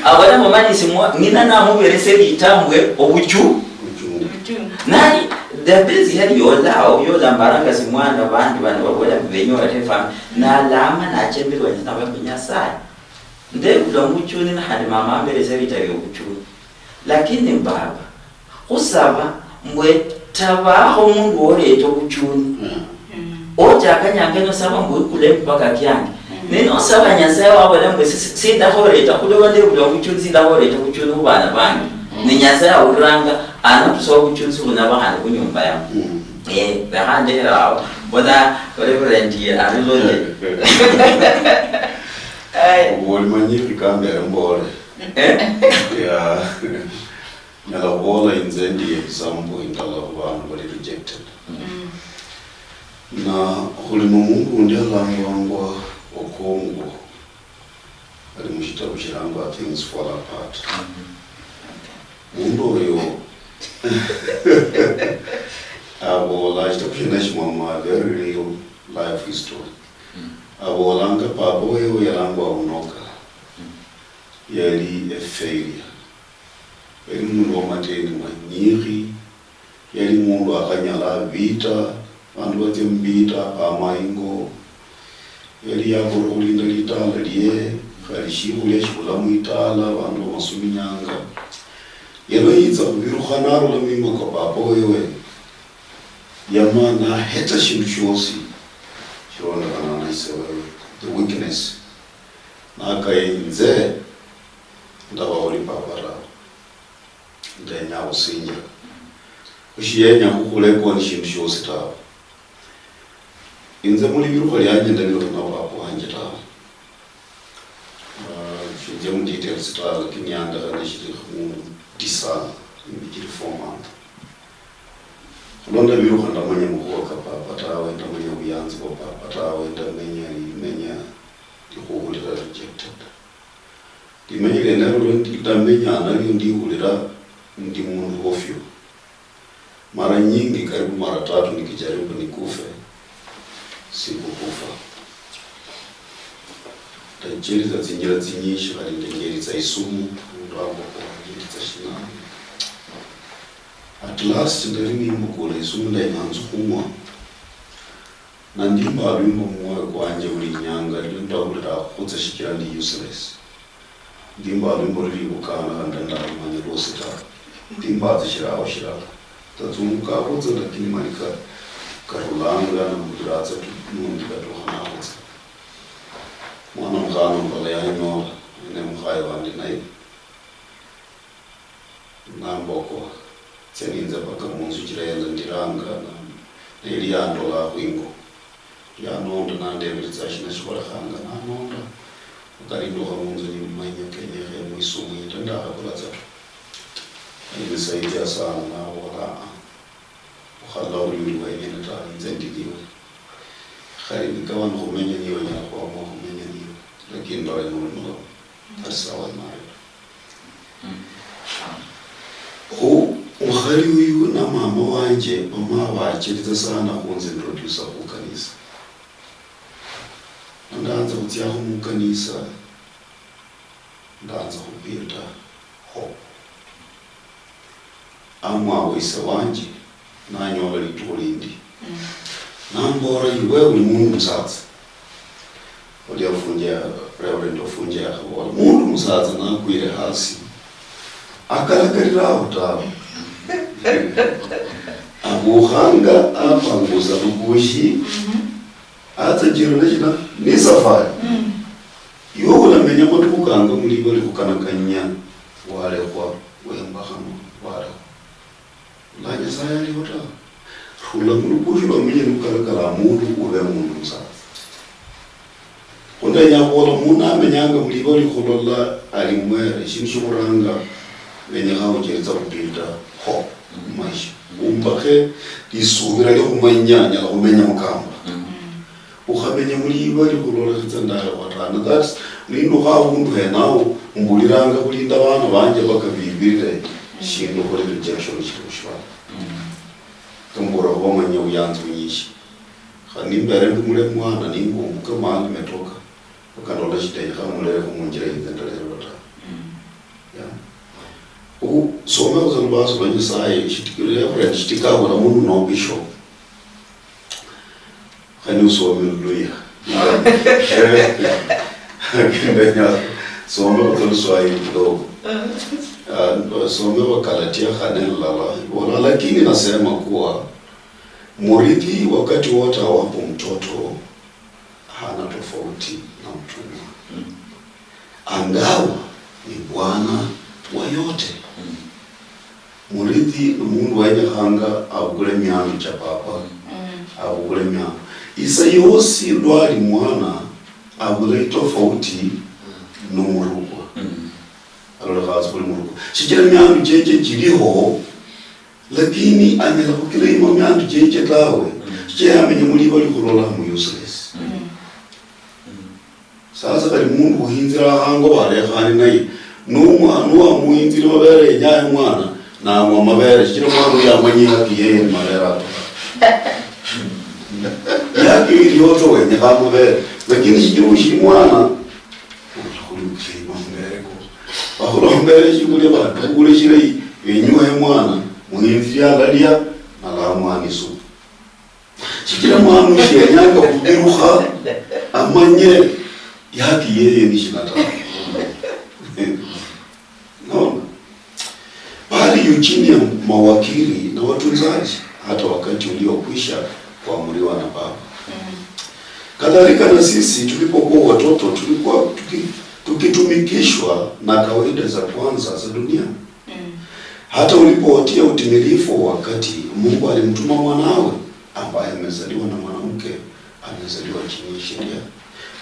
Abola mbu mani simwa-, ng'ina namuberese litambwe obuchu. Obuchu. Nani, Jabezi yali yola, oyola mbaranga simwana bandu bano babola mbu benyola tefami. Nalama nachembelwa nyina bambi Nyasaye. Ndebula mubuchuni na khandi mama amberese lita liobuchuni. Lakini baba, khusaba mbwe tabaho omundu woleta obuchuni. Mm. Ochaka nyanga nosaba mbwe wikule emipaka kiange. Mm. Ne nosaba Nyasaye wabola mbwe si-, si-, sindakhoreta, khuloba ndebula obuchuni, sindakhoreta obuchuni khubana bange. Mm. Ne Nyasaye awuliranga, anotusa obuchuni sibunaba khandi khunyumba yange. Mm. Eh, lekha ndekhere awo. Bona Reverend ye arilole. Aye. Obu olimanyikhi kambere mbole. Eh? Yeah. Nyala khubola inze ndi example indala khu bandu bali rejected. Mm. Na khuli nomundu undi alangwangwa Okongo, ali mushitabu shilangwa Things Fall Apart. Mm. Mundu oyo abola, shitabu shene shimwama very real life history. Mm. Abolanga papa wewe yalangwa Unoka. Mm. Yali a failure. Yali mundu wa mateni manyikhi, yali mundu akhanyala vita, vandu vatsia muvita, apama ingo. Yali yakorwa khulinda litala lie, khali shikhulia shivula mwitala, vandu vamasuminyanga. Yalo yitsa khuvirukha narula mima kwa papa wewe, yama naheta shindu shiosi shilondokhana na ise wewe, the weakness. Nakaya inze, ndaba khuli papa tawe. Ndenya khusinjira. Khushiyenyakhwo khulekwa ni shindu shiosi tawe. Inze mulivirukha lianje ndavirukha na papa wanje tawe. Ah, shinjia mu details tawe, lakini yandekhana shili mu tisa, imbichili four months. Khulwa ndavirukha ndamanya makhuwa ka papa tawe, ndamanya vuyanzi vwa papa tawe, ndamenya limenya likhuhulira rejected. Limenya lienelo lwa ndi-, ndamenya nalio ndihulira ndi mundu ovyo. Mara nyingi, karibu mara tatu nikijaribu nikufe, sikukufa. Ndachelitsa tsinjira tsinyishi, khali ndajelitsa isumu, mundu ambokwa, ndajelitsa shinani. At last, ndali nimbukula isumu, ndanyatsa khung'wa. Na ndimba lwimbo mumwoyo kwanje buli inyanga, lio ndahulira khutsa shichira ndi useless. Ndimba lwimbo luli ibukana, khandi ndalumanya lwosi ta. Ndimba tsa shiraho shirala. Tatsunguka khutsa, lakini mani ka-, karulanga, nambulira tsa tu, nundi katukha nakhutsa. Mwana mukhana mukhola yanyola, ne mukhaye wandi naye. Nambokwa, tsia ninze mpaka munzu chira yenza ndiranga, na, neli yandola khwingo. Yanonda nandeberetsa shina shikholekhanga, nanonda. Mpaka nindukha munzu nimumanya kenyekhe mwisumu yita ndakhakula tsa. Alinisaidia sana, nabola, "Ah, ah." Khukhalala khuli uli wenyene tawe, inze ndi niwe. Khali nikaba nikhumenya niwe, nyala khwamua khumenya niwe, lakini ndole noli mulamu. That's how I married. Mm. Khu mukhali uyu na mama wanje bama bachilitsa sana khunzi introduce khukanisa. Ndaanza khutsiakho mukanisa, ndaanza khubuilda hope. Amwawo ise wanje, nanyola litukhu lindi. Nambola, "Iwe uli mundu musatsa." Olia Ofunje, Reverend Ofunje yakhabola, "Mundu musatsa nakwire hasi, akalakalira aho tawe. Abukhanga, apangusa lubushi, atsa jirana shina ni safari. Iwe ulamenya matukhu kanga muliba likhukanakanya, walekhwa, wembakhano, walekhwa." La Nyasaye aliho ta. Rula mulubushi lwa munye nukalakala mundu ube mundu musatsa. Khundenya khubola mundu amenyanga muliba likhulola ali mwere, shindu shikhuranga, lenyekha ucheritsa khupilda hope mumaisha. Umbakhe lisubira liokhumanya nyala khumenya mukamba. Ukhamenya muliba likhulolekhetsa ndalekho ta. Na that's, nindukha avundu henaho, mbuliranga khulinda vana vanje mpaka vivire shindu khuli rejection shili mushivara. Kambura khuva manya vuyanzi vunyishi. Khani nimbere ndi mule mwana, ningumbuka mahali metoka, mpaka ndola shitenyekhana mulere khu munjira yinze ndalerwa ta. Yeah. Khu, somekho tsa lubaso lwa Nyasaye, shitiki-, Reverend, shitikabula mundu no bishop. Khani usome Luluya. Ndenya some kwa Luswahili kidogo. Ah, some Wagalatia khane lala. Ibola, "Lakini nasema kuwa mrithi wakati wote awapo mtoto hana tofauti na mtumwa." Angawa ni bwana wa yote. Murithi ni mundu wenyekhanga avukule miandu cha papa. Avukule miandu. Isa yosi lwali mwana, avula itofauti nomurukwa. Alolekha hasi khuli murukwa. Shichira miandu cheche chiliho, lakini anyala khukila ima miandu cheche tawe. Shichira yamenya muliva likhulola mu useless. Sasa khali mundu uhinzira hango walekhane naye, nomwa-, nuwamuhinzira mavere yenyayo mwana, nang'wa mavere, shichira mwana uyo amanyi haki yeye ni mavere ako. Yaki iliyo to wenyekha mavere, lakini shichira ushiri mwana, ukhulukirima mavere ko. Bakhulombere shikulia, batukule shilayi, yenyuhe mwana, muhinzire alalia, nalamwana isupu. Shichira mwana uyu yenyanga khuvirukha, amanye yaki yeye ni shina tawe. Naona? Bali yu chini ya mawakili na watunzaji, hata wakati uliokwisha kuamriwa na Baba. Kadhalika na sisi tulipokuwa watoto, tulikuwa tuki-, tukitumikishwa na kawaida za kwanza za dunia. Hata ulipowatia utimilifu wa wakati, Mungu alimtuma mwanawe, ambaye amezaliwa na mwanamke, amezaliwa chini ya sheria,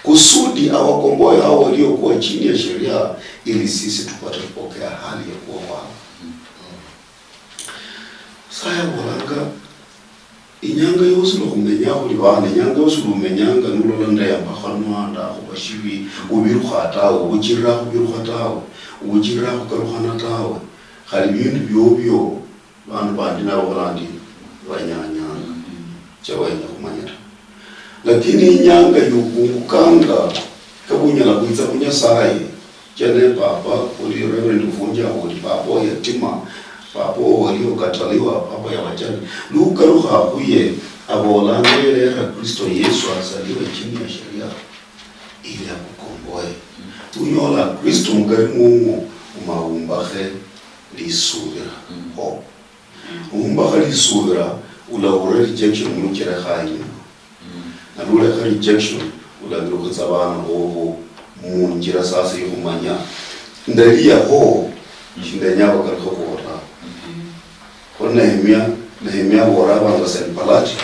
kusudi awakomboe hao waliokuwa chini ya sheria, ili sisi tupate kupokea hali ya kuwa wana. Saya bolanga, inyanga yosi lwa khumenya khuli bana, inyanga yosi lwa umenyanga nulola ndayambakhanwa, ndakhuba shibi, ubirukha tawe, ubuchirira khubirukha tawe, ubuchirira khukalukhana tawe, khali bindu biobio, bandu bandi nabo barandi banyanya, cha wenya khumanya ta. Lakini inyanga yukungukanga, kabunyala khwitsa khu Nyasaye, chene papa, uli Reverend Vunja, uli papa wa yatima, papa wa waliokataliwa, papa ya wajane. Lukalukha khuye, abolanga yelera Kristo Yesu azaliwe chini ya sheria, ili akukomboe. Unyola Kristo mukari mumwo, umaumbakhe lisubira. Hope. Umbakha lisubira, ulahulira rejection muchirekha inyuma. Na nulekha rejection, ulavirukitsa vana vovo munjira sasa yokhumanya, ndaliya ho, shindenya vakalukhe khuvo tawe. Kho Nehemia, Nehemia avora avanga Sanbalati,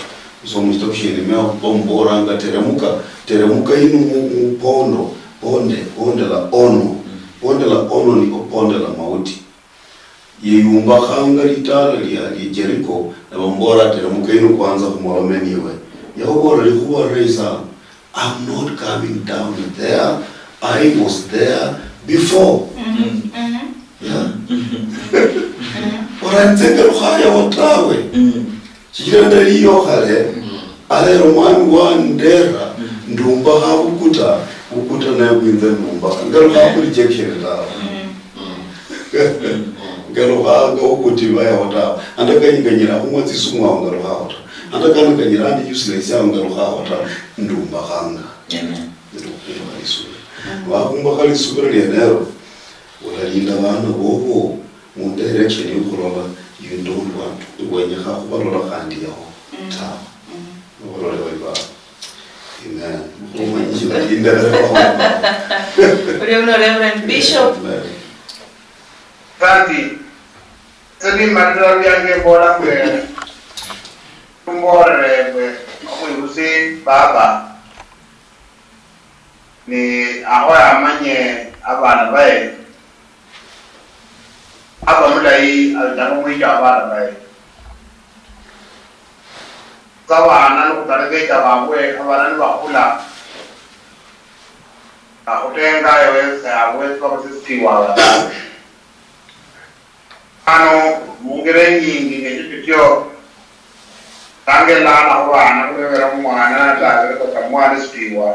usoma mushitabu shia Nehemia, vamuvoranga, "Teremuka, teremuka inu mu, mu pondo, ponde, ponde la Ono. Ponde la Ono ni ponde la mauti." Yeyumbakhanga litala lia, lia Jeriko, nabambola, "Teremuka inu kwanza khumolome niwe." Yababola likhuwa lirayi sana, "I'm not coming down there. I was there before." Yeah. Ora nze ngalukhayaho tawe. Shichira ndaliyo khale, alero mwami wandera, ndumbakha vukuta, vukuta naye bwinze ndumbakha. Ngalukha khu rejection tawe. Ngalukhanga okhutima yao tawe. Ata kanyikanyira khung'wa tsisumu ao ngalukhao ta. Ata kanikanyira ndi useless ao ngalukhao ta. Ndumbakhanga. Amen. Ndukhumbakha lisubira. Wakhumbakha lisubira lienelo, olalinda abana bobo mu direction yokhulola you don't want, wenyekha khubalola khandi yao tawe. Nobalole bali babo. Amen. Khumanyishe bali imbere. Orio uno Reverend Bishop. Amen. Asante. Ese nimalira byange mbola mbwe, tumborere mbwe, omwibusi baba, ni aho yamanye abana baye, aba mulayi, abitanga omwicha abana baye. Sa abana nokutali becha babwe, abana nibakhula, akhutenga ewe, ewe, bakhusistiwa abana. Ano, mungire nyingi ngecho chityo, tange lana khubana khulebera omwana, tabire kota mwana sitiwa.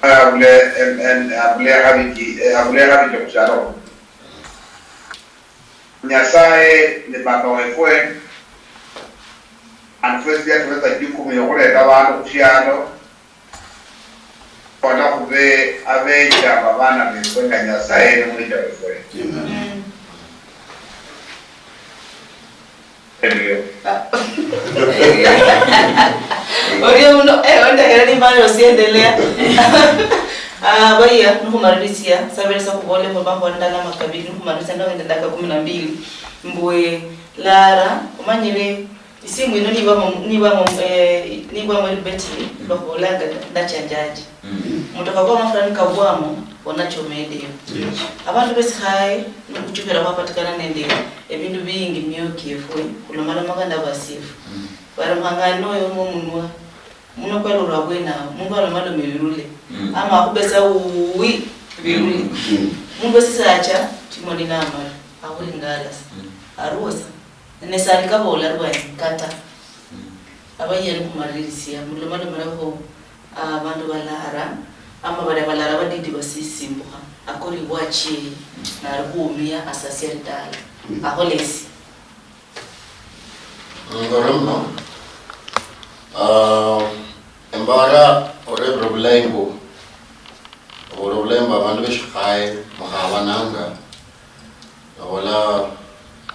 Abule, em, em, abule habiki, eh, abule habiki khushalo. Nyasaye ni baba wefwe. And first yatuleta jukumu yokhuleta abandu khushalo. Khwona khube abecha babana befwe nga Nyasaye ni mwicha wefwe. Amen. Erio. Orio muno, eh, ondekhera nimani osiendelea. Ah, baiya, nikhumalirisia, sabere sa khubole mbo bambo ndalama kabili, nikhumalirisia ndawende dakika kumi na mbili. Mbwe, Lara, omanyire, isimu ino nibamo, nibamo, eh, nibamo elibetiri, bakhubolanga ndachanjaje. Mutoka kwa mafura nikabwamo, onachomedeo. Yes. Abandu besikhaye, nokhuchukhira khwapatikana nende ebindu bingi mumioyo kiefwe, khulomalomanga nabasiefu. Balomakhanga noyo mumunwa, muno kwalolwa abwenawo, mundu alomaloma ebirule. Ama akhubesa uwi, birule. Mundu wesisacha, chimoni namala, akhuringalasa. Aruosa. Ne sali kabola rwanyi kata. Abayeni khumalirisia, mulomalomelaho, ah, abandu balara, ama balia balara badidi basisimbukha, akori bwachie, nali khuumia asasia lidala. Akhola esi. Ngoromno, ah, embara orebire obulayi mbu, obola obulayi mbu abandu beshikhaye mukhabananga, Nabola,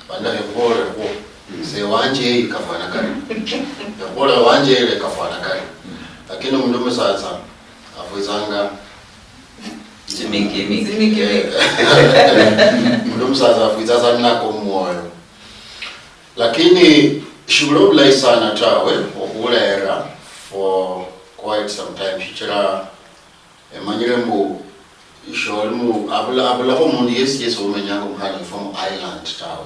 banda ekhubolerekho, se wanje eyi kafwana kari. Ekhubolera wanje eyi kafwana kari. Lakini omundu omusatsa afwitsanga tsimikimiki. Omundu omusatsa afwitsa sa ninako mumwoyo. Lakini shibuli obulayi sana tawe okhulera for quite some time, shichira Emanyire mbu sholi mu, abula, abulakho omundu yesi yesi umenyanga omukhana ifwe mu island tawe.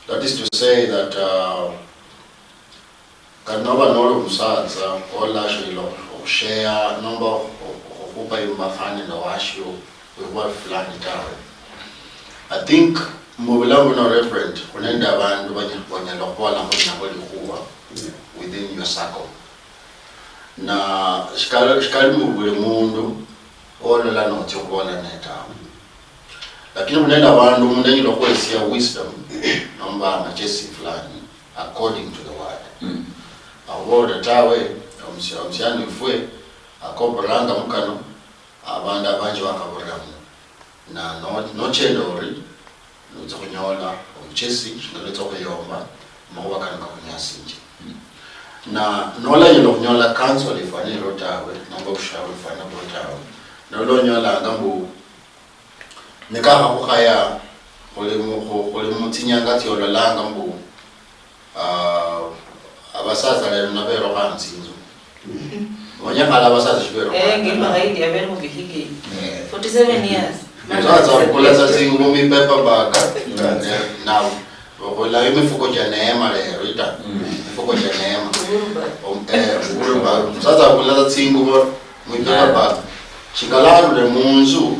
That is to say that, uh, kata noba noli omusatsa olashila okhushare nomba okhu-, okhupa imbakha nende washio khwikhuba fulani tawe. I think mubulamu buno, Reverend, khuli nende abandu banya-, banyala okhubolakho ninabo likhuwa within your circle. Na shikali, shikali mbu buli mundu olola notsia okhubola naye tawe. Lakini khuli nende abandu omundu anyala okhuhesia wisdom nomba amachesi fulani according to the word. Akhubolera tawe, omusia-, omusiani wefwe akoboranga mukano, abandu abanji bakhaborera muno. Na no-, nochenda ori, notsia khunyola omuchesi, shinga notsia khuyomba, amakhuwa kano kakhunyasinjia. Na nolanyala khunyola counsel ifwana ero tawe, nomba obushauri bufwana bwo tawe, nolonyolanga mbu nikakhakhukaya khuli mu, khu-, khuli mutsinyanga tsiololanga mbu Ah, abasatsa lero naberokha nzinzu. Manya khale abasatsa shiberokha. Eh, ngimba haidi abere mu bihigi. Eh. Forty-seven years. Musatsa abukula tsa tsingubo mu paper bag. Eh, na bakhola emifuko cha neema lero ita. Mifuko cha neema. Uhuru bag. Om-, eh, Uhuru bag. Musatsa abukula tsa tsingubo mu paper bag. Shingala arule munzu.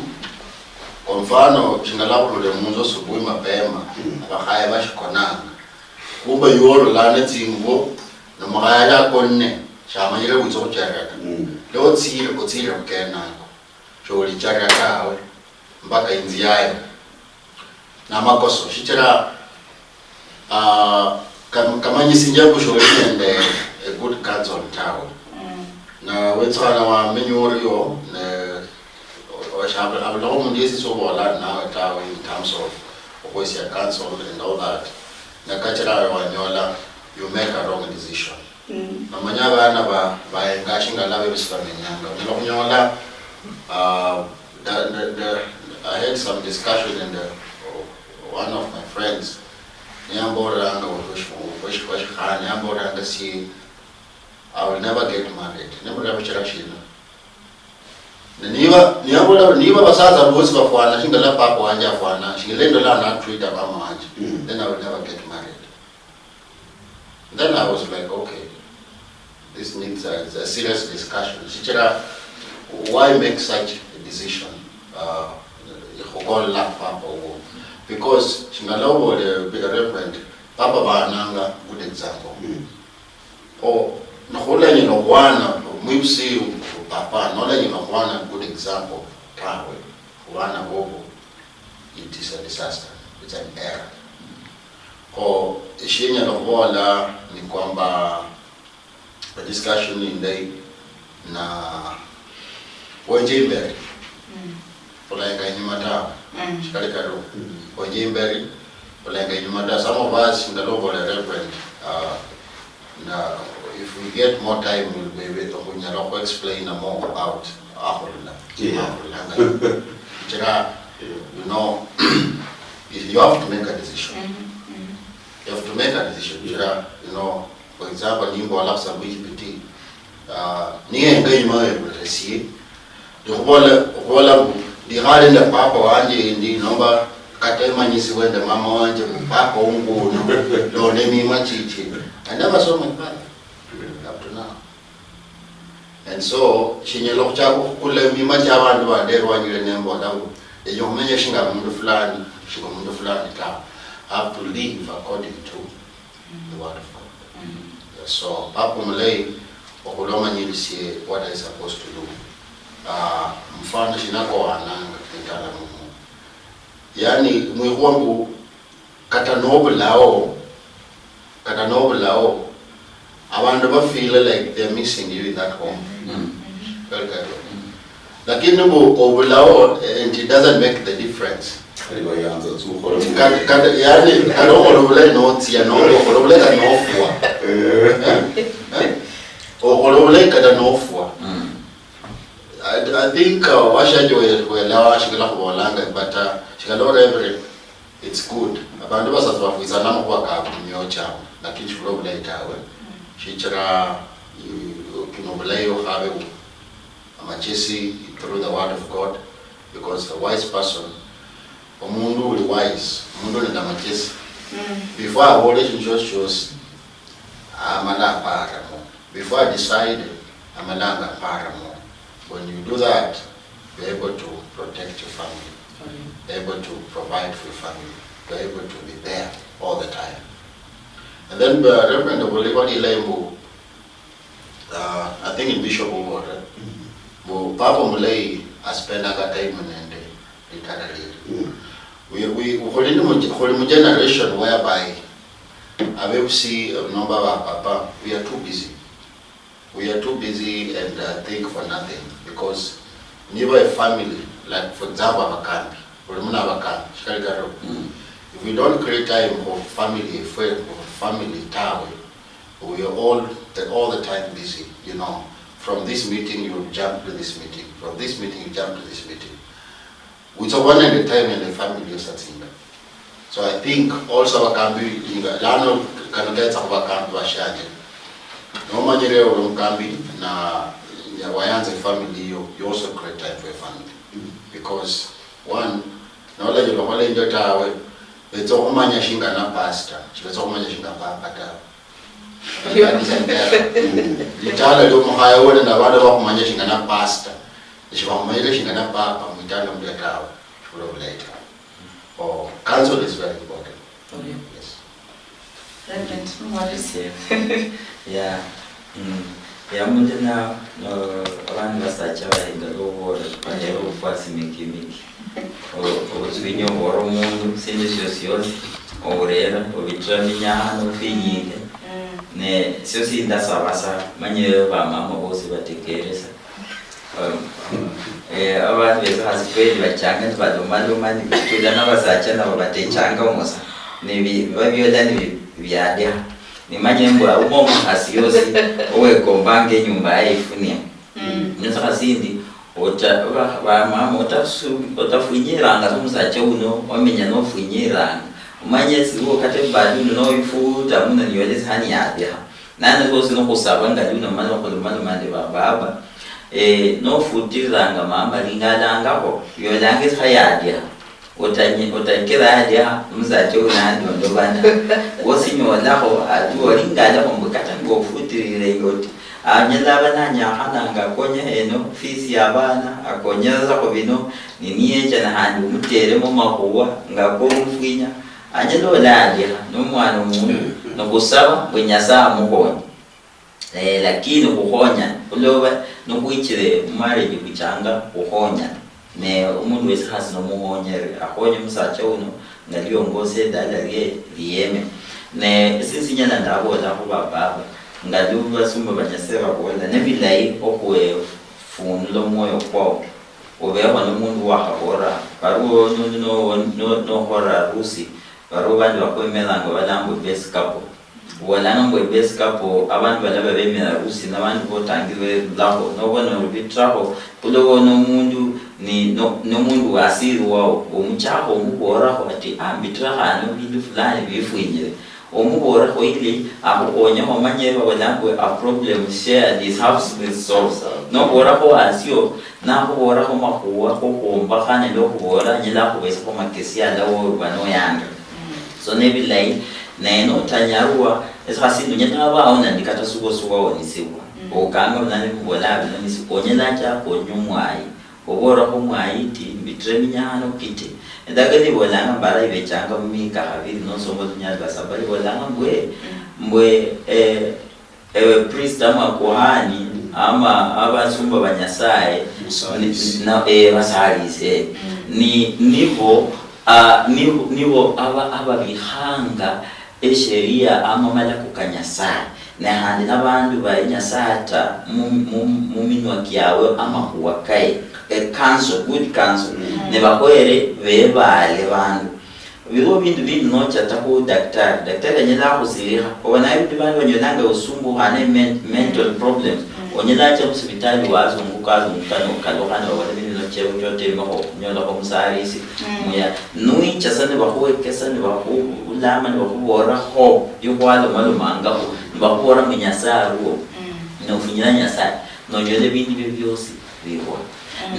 Kwa mfano, shingala arule munzu asubuhi mapema. Abakhaye bashikonanga. Kumbe yuwe olola netsingubo, nomukhaya yakonne, shamanyire witsa okhucharira ta. Lwa otsire, otsire khukenda nako. Sholicharia tawe, mpaka inzu yayo. namakoso, shichira, ah, kam-, kamanyisinjia mbu sholi nende a good counsel tawe. Na wetsukhana wamenya orio, ne, o-, o-, abulaho omundu yesi sobola nawe tawe in terms of okhwesia counsel and all that. Nakachira ayo wanyola, you make a wrong decision. Nomanya abana ba, baenga shinga laba ebisi bamenyanga. Onyala khunyola, ah, the, the, the, I had some discussion and, uh, one of my friends, niyambolanga, washikhana, niyambolanga si, "I will never get married." Nemureba shichira shina? Ne niba, niyabola, niba basaza bosi bafwana shinga la papa wanje afwana, shinga endola na treat mama wanje, then I will never get married. Then I was like, "Okay, this needs a, a serious discussion." Shichira, why make such a decision? Uh, ikhukola papa uwo. Because, shingala obole, Reverend, papa baananga good example. O, nokhulanyala okhwana, mwibusi papa, nolanyala okhwana good example tawe, khubana bobo, it is a disaster. It's an error. Kho, eshinyala khubola ni kwamba discussion indayi na wenje imberi. Khulayenga inyuma tawe. Shikali kario. Wenje imberi, khulayenga inyuma tawe. Some of us, ndalobole Reverend, uh, na if we get more time, we'll be able to khunyala khu explain more about akhulula. Yeah. Akhululanga. Shichira, you know, you have to make a decision. You have to make a decision. Shichira, you know, for example, nimbola khusabwe Egypt, ah, niyenga inyuma webuleresie, ndikhubola, okhubola mbu, ndikhale nende papa wanje endi, nomba kata emanyisibwe nende mama wanje mbu papa wunguno, lona emima chichie. I never saw my father up to now. And so, shinyala khuchaka khukula emima chia abandu bandi erwanyi eyo nembola mbu, ndenya khumenya shinga omundu fulani, shinga omundu fulani tawe. I have to live according to the word of God. So, papa omulayi, okhulomanyirisie what I supposed to do. Ah, mfano shina kohananga nitala mumu. Yani, mwikhuwa mbu, kata nobulao, kata nobulao, abandu ba feel like they're missing you in that home. Very good. Lakini mbu obulao, eh, and it doesn't make the difference. Kali bayanza tsu ukhola. Kata, kata, yani, kata okhola obulayi notsia, no-, okhola obulayi kata nofwa. Eh. Eh? Eh? Okhola obulayi kata nofwa. I, I think, uh, washaje we-, welewa shikala khubolanga, but, uh, shikala Reverend, it's good. Abandu basatsa bafwitsana makhuwa kabu mumioyo chiabu, lakini shibula obulayi tawe. Shichira, uh, kino obulayi okhabe u-, amachesi through the word of God, because the wise person, omundu uli wise, omundu nende amachesi, before abole eshindu shiosi shiosi, amala aparamo. Before I decide, amalanga aparamo. When you do that, you're able to protect your family, able to provide for your family, you're able to be there all the time. And then, uh, Reverend Obulibwa Lilembu, uh, I think in Bishop Obore, mbu papa omulayi aspendanga time nende litala lili. We, we, khuli ni mu-, khuli mu generation whereby abebusi, eh, nomba ba papa, we are too busy. We are too busy and, uh, think for nothing, because niba a family, like, for example, abakambi, buli muna abakambi, shikali kario. If we don't create time for family, for, for family tawe, we are all the, all the time busy, you know. From this meeting, you jump to this meeting. From this meeting, you jump to this meeting. Witsa khuba nende time nende family yosi atsinga. So I think also abakambi, inga, lano kano ketsa khubakambi bashanje. Nomanyire uli omukambi na, na wayanza family yo, you also create time for your family. Because one, nolanyala okhola endio tawe, betsa okhumanya shinga na pastor, shibetsa okhumanya shinga papa tawe. Litala liomukhaya uwe nende abandu bakhumanya shinga na pastor, nishibakhumanyire shinga na papa mwitala mulia tawe, shibula obulayi tawe. Oh, counsel is very important. Yes. Reverend, mumalisie. Yeah. Mm. Yamulina, no, abandu basacha bahindala obubola, bahera obufwasi mingi mingi. O-, obutwinyo obora omundu, sindu sio siosi, oburera, obitira minyahano, ofinyike. Ne sio sindasaba sa, manye bamama bosi batekeresa. Um, eh, abandu besa hasi kweli bachanga nibalomaloma, nibitula nabasacha nabo batechanga omosa. Nibi-, babiola nibi-, biadiha. Nimanye mbwa umo omukhasi yosi owekombanga enyumba yaye ifunia. Nesa khasindi, ota-, ba-, bamama, otafu-, otafunyiranga sa omusacha uno, wamenya nofunyiranga. Omanye esiwo kata ebadi uno noyifuta muno niyole esihani yabiha. Nano lwosi nokhusaba nga luno mala okhulomaloma nende ba baba, eh, nofutililanga mama lingalangakho, yolanga esikha yalia, otanyi-, otakira yalia, omusacha uno andondobana. Wosi nyolakho, ati olingalekho mbu kata ngofutilile yoti, anyala aba nanyakhananga akonye eno, fees ya abana, akonye sa khu bino, niniyecha nahandi omuteremo makhuwa, nga komufwinya, anyala olalia, nomwana omundu, nokhusaba mbu Nyasaye amukhonye. Eh, lakini khukhonyana, khuloba nikhwichire mumarriage khuchanga khukhonyana. Ne omundu wesi khasi nomukhonyere, akhonye omusacha uno nga liongosa edala lie lieme. Ne esindu sinyala ndabola khu bababa, nga lu basumba ba Nyasaye babola, nebilayi okhwefunula omwoyo kwao, obeho nomundu wakhabola, bariwo no-, no-, no-, no-, nokhora harusi, bariwo bandi bakwemelanga balangwa best couple. Obolanga mbu ebest couple, abandu balaba bemera harusi, nabandu botangire rulaho, nobona orubitiraho, khuloba nomundu ni, no, nomundu wasiri wao, omuchakho omuboraho ati, "Ah, mbitira khano bindu fulani bifwinyire." Omuboraho ili akhukhonyeho, omanye babolanga mbu a problem shared is half solved. Noborakho wasio, nakhuborakho makhuwa kokhwombakha nende okhubora, anyala akhubesakho makesi alawo oba noyanga. So nebilayi, naye notanyarwa, ese khasi ndunya nabawo nandi kata subo suwawonisibwa. Okanga bulano bimubola bino nisi, onyala acha akonya omwayi. Oborakho omwayi ti, mbitire minyahano kiti. Endagano ibolanga mbara ibechanga mumika habiri nosoma lunyali lwa saba, ibolanga mbwe, mbwe, eh, ewe priest ama kuhani, ama abasumba ba Nyasaye, ni, na, eh, basalise. Ni, nibo, ah, nibo, nibo aba, ababikhanga esheria ama malako ka Nyasaye. Ne khandi nabandu bayi Nyasaye ata mu, mu, muminwa kiawe amakhuwa kaye, a counsel, good counsel. Ne bakhoyere bebale bandu. Biliwo bindu bindi nocha ta khu daktari, daktari anyala akhusilikha. Obona ebindu bandu banyolanga osumbukhane men-, mental problems. Onyala acha musibitali wazunguka, azunguka nokalukha, nobola bindu nochewe chotemakho, onyolakho omusarisi. Muya, nuicha sa nibakhuwekesa, nibakhulama, nibakhuborakho biokhwalomalomangakho, nibakhubola mbu Nyasaye aliwo, nofunyira Nyasaye, nonyola ebindu bio biosi bihwa.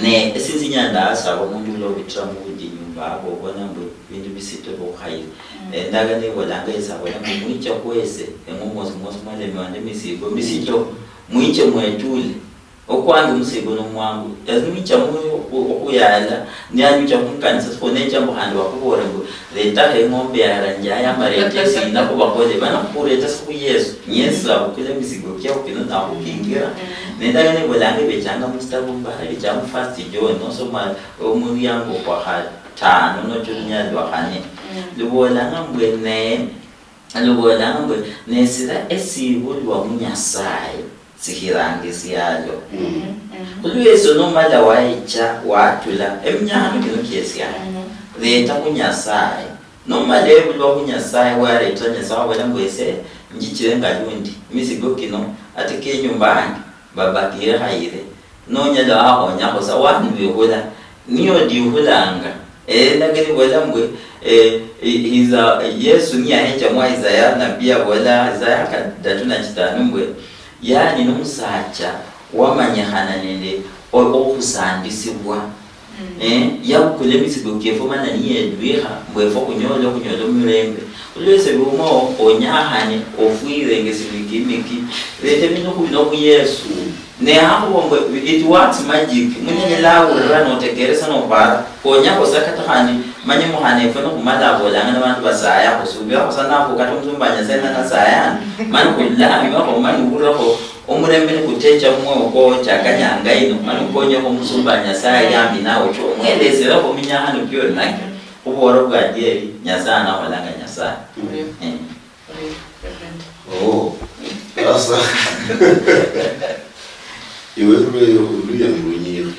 Ne esinzi nyala ndasaba omundu ulo obitira mubudi nyumba abo, obona mbu bindu bisito bikhukhayire. Endagano ibolanga Yesu abola mbu, "Mwicha khwese, eng'we mwosi mwosi mwalemewa nende misigo misito, mwiche mwetule. Okwange omusigo nomwangu." Esi mwicha mu-, okhuyala, nianyicha mukanisa, sikhunecha mbu khandi bakhubole mbu, "Letakho eng'ombe yara njaya, ama leta esina khubakhole." Bana khukhureta sikhu Yesu. Yesu abukule emisigo kiao kino nakhukingira. Nendagano ibolanga ibechanga musitabu mbaha, ibechanga mu First John, nosoma omuriango kwa khatano nocha olunyali lwa khane. Lubolanga mbwe ne, lubolanga mbwe, "Nesira esibulwa mu Nyasaye, sikhiranga esialo." Khulwesio nomala wayicha, watula, eminyakano kino kiesialo, leta khu Nyasaye. Nomala ebulwa khu Nyasaye, wareta Nyasaye, wabola mbu, "Ese njichire nga lundi, misigo kino, ate kenyumba yange, babakire khayire." Nonyala wakhonyakho sa, wanu bihula, niyo dihulanga. Eh, lakini bola mbwe, eh, i-, iza-, Yesu niyahecha mwa Isaya, nabii abola, Isaya kadatu na chitanu mbwe, yani nomusacha wamanyikhana nende o-, okhusandisibwa. Eh, yabukula emisigo kiefwe mana niyedwikha, mbwe efwe khunyola okhunyola omulembe. Olwese biumao, onyakhane, ofwirenge simikimiki, lete bindu khubino khu Yesu. Ne akhuba mbwe, it works magic. Munyenyela awulira, notekeresa, nopara. Konyakho sa kata khandi, manye mukhana efwe nikhumala abolanga nabandu basayakho. Subira khusa nafwo kata omusumba Nyasaye nanasayana. Mani khulamimakho, mani uwulirekho, Omurembe nikuchecha mumwoyo kwowo chaka nyanga ino, mani ukonyekho omusumba Nyasaye ali ambi nawe, cho omwelesere khuminyakhano kio oli nakio, khubola bwadieri, Nyasaye anakholanga Nyasaye. Mm. Eh. Oh, sasa. Iwe rule luya lunyiri.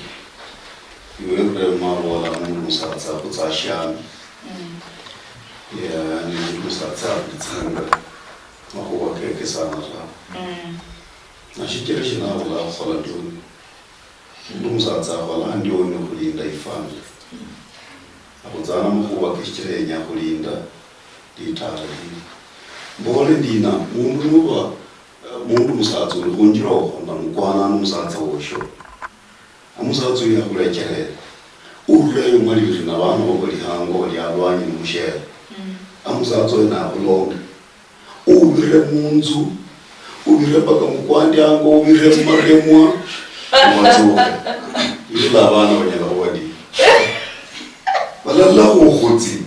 Iwe rule mwabola mundu musatsa kutsa shami. Mm. Ya, ni mundu musatsa kutsanga. Makhuwa keke sana ta. Mm. Na shichira shina abula khukhola ndoni. Mundu musatsa akhola ndoni okhulinda ifamily. Akhutsana makhuwa ke shichira yenya khulinda litala lili. Mbole ndina, mundu nuba, mundu musatsa uli khunjira okho, namukwana nu musatsa wosho. Omusatsa uyu yakhurecherere. Urule eyo mwali uri na bana bo bali hango bali alwanyi ni mushere. Mm. Omusatsa uyu nakhulonda. Ubire munzu, ubire mpaka mukwandi hango, ubire mumaremwa. Mwatsuka. Irula abana banyala khuba ndi. Balala khukhutsi.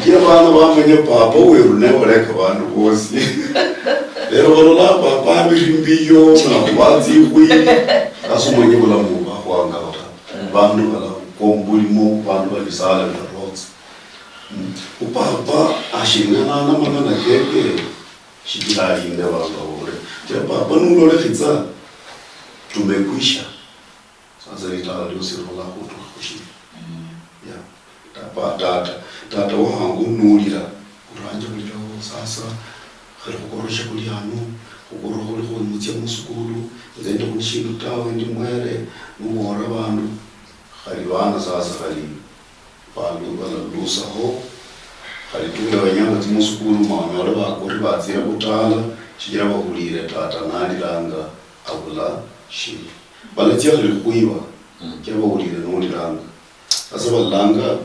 Ye bana bamanye papa weru ne baleka bandu bosi. Lero balola papa abiri mbiyo, nakhuba tsikhwi. Sasa omanye bulamu bakhwangaho ta. Bandu balakhwa omubulimo, bandu balisala nende rotsi. Mm. Upapa ashing'ang'ana mang'ana keke, shichira alinde bandu babule. Che papa nulolekhitsa, tumekwisha. Sasa litala liosi lilola khutukha khushina. Mm. Yeah. Tapa, tata, tata wahangu nulira, uranje khulira, "Oh, sasa, khali khukoroshe khuli hano, khukorokhe khuli khumutsia musukulu, nze ndi khuli shindu tawe, ndi mwere, nubola bandu." Khali bana sasa khali bandu balalusaho, khali tule wenyanga tsi musukulu, ma onyole bakori batsire khutala, shichira bahulire tata naliranga abula shindu. Balatsia khali khwiba, mm, shichira bahulire noliranga. Sasa balanga,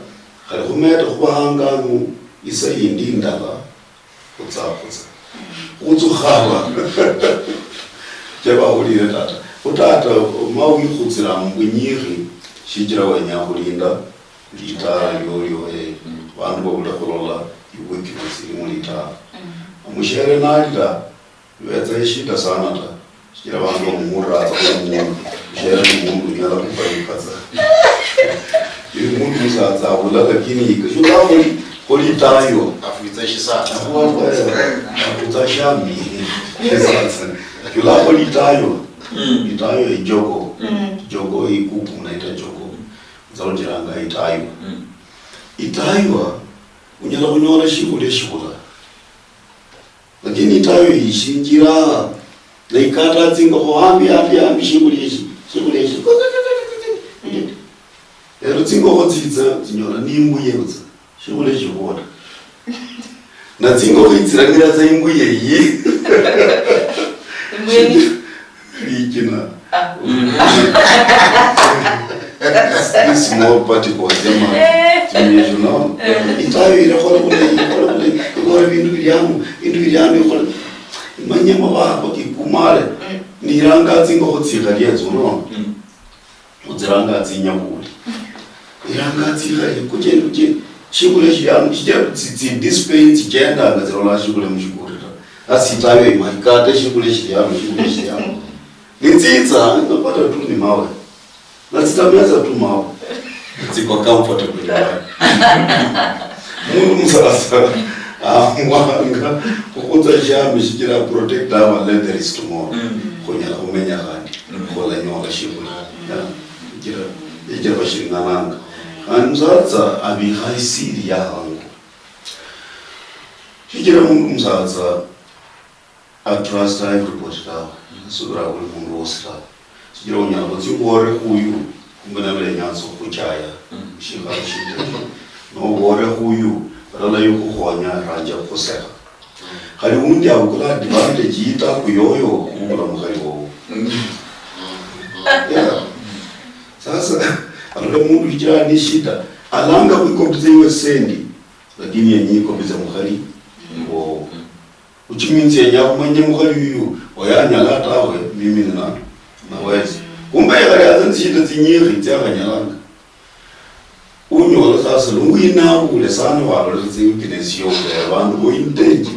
khali khumeta khubahanganu isa yindi indala, khutsa, khutsa. Khutsukhaba. Chebahulire tata. Khu tata, ma wikhutsira mubunyikhi, shichira wenya khulinda litala liolio, eh, bandu babule khulola iweakness ili mulitala. Mm. Omushere nalira, Ivetsa ishida sana ta. Shichira vandu vamuhulira atsa khuli mundu. Mushere ni mundu unyala khufanyikha tsa. Ili mundu musatsa avula, lakini yika. Shulakho li-, khuli tayo. Afwitsa shisatsa. Afwitsa shami. Shisatsa. Shulakho litayo. Mm. Litayo ijogo. Mm. Jogo ikuku munaita jogo. Nza ujiranga itayo. Mm. Itayo, unyala khunyola shivuli shivula. Lakini itayo yishinjira, na ikata tsingokho hambi, hambi, hambi, shivuli eshi, shivuli eshi. Lero tsingokho tsitsa, tsinyola ni imbuye butswa. Shivuli eshi khwola. Na tsingokho itsirangira tsa imbuye yi. Imbuye ni? Lichina. Ah. Mm. This small particles, jama. Eh. Chimie, you know. Eh. Itayo irakhola bulayi, ikhola bulayi, ikhola bindu biliamu, bindu biliamu, ikhola. Manye mababa kikumale. Mm. Niranga tsingokho tsikhalia tsuno. Mm. Utsiranga tsinyabuli. Iranga tsikhalia, kuche, kuche. Shibule shiliamu, shichira tsi, tsi discipline tsichendanga tsilola shibule mushikuri ta. Asi itayo ima, ikate shibule shiliamu, shibule shiliamu. Nitsitsa, napata tu ni mawe. Na tsitameza tu mawe. Tsiko comfortable nawe. Mundu musasa, amwanga, kukhutsa shami shichira protect our leather is tomorrow. Mm. Khunyala khumenya khandi, mm, khulanyola shibula. Mm. Yeah. Shichira, shichira bashing'ananga. Khandi musatsa abikha isiri ya hango. Shichira mundu musatsa, atrusta everybody tawe. Asubira buli mundu wosi tawe. Shichira onyala khutsia obolere khuyu, kumbe nawe yenya atsia okhuchaya. Mm. Shikhalo shindi. Nobolere khuyu, badala yokhukhonya, ranja okhusekha. Khali undi abukula advantage yitaku yoyo, khubukula mukhali wowo. Mm. Yeah. Sasa, alole mundu shichira ni shida, alanga khwikopisa iwe sendi, lakini yenye yikopisa mukhali wowo. Mm. Which means yenya khumanya mukhali uyu, oyo anyala tawe, mimi nina, naweza. Kumbe yali atsa nishida tsinyikhi tsiakhanyalanga. Unyola sasa, niwinabule sana walolera tsi weakness yokhurera vandu vo intenji.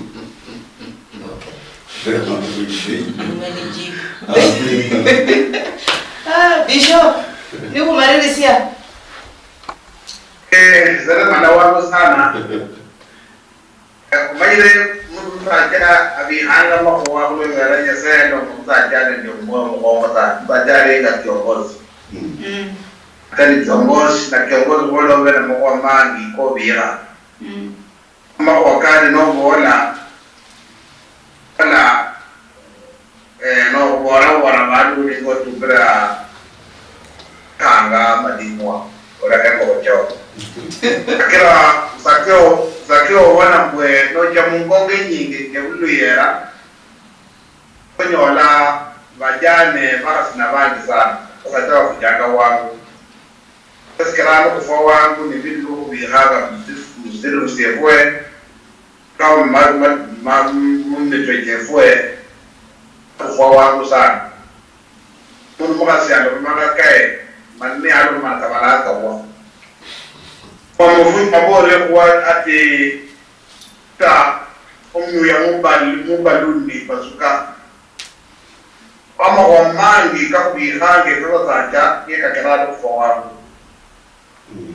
Umenijibu. Ah, Bishop, nikhumalirisia. Eh, sere mala wabo sana. Eh, umanyire, mundu musacha abihanga makhuwa khulwebera Nyasaye, ndo musacha nende omwoyo mukhongo sana. Musacha alinga kiongozi. Mm. Kali kiongozi, na kiongozi wole obe na makhuwa mangi kobiha. Mm. Amakhuwa kandi nobola, bola, eh, nobola, bola bandu ningo tupira kanga madimwa, olakha engokho chao. Lakini sakio, sakio obona mbwe nocha mungongo enyingi, ngebuluyera, onyola bajane, bakhasi nabangi sana, basacha bafuchanga wangu. Sikira ano khufwa wangu ni bindu bikhubikhanga musirimu syefwe, kama ma-, ma-, ma-, mumitwe kyefwe, khufwa wangu sana. Mundu mukhasi alomanga kaye, mani niyalomanga kabala akabwa. Omufundi aboole khuwa ati, ta, omuyuya mubal-, mubaluni basuka. Amakhuwa mangi kakhubikhange efwe basacha niye kakera ata khufwa wangu.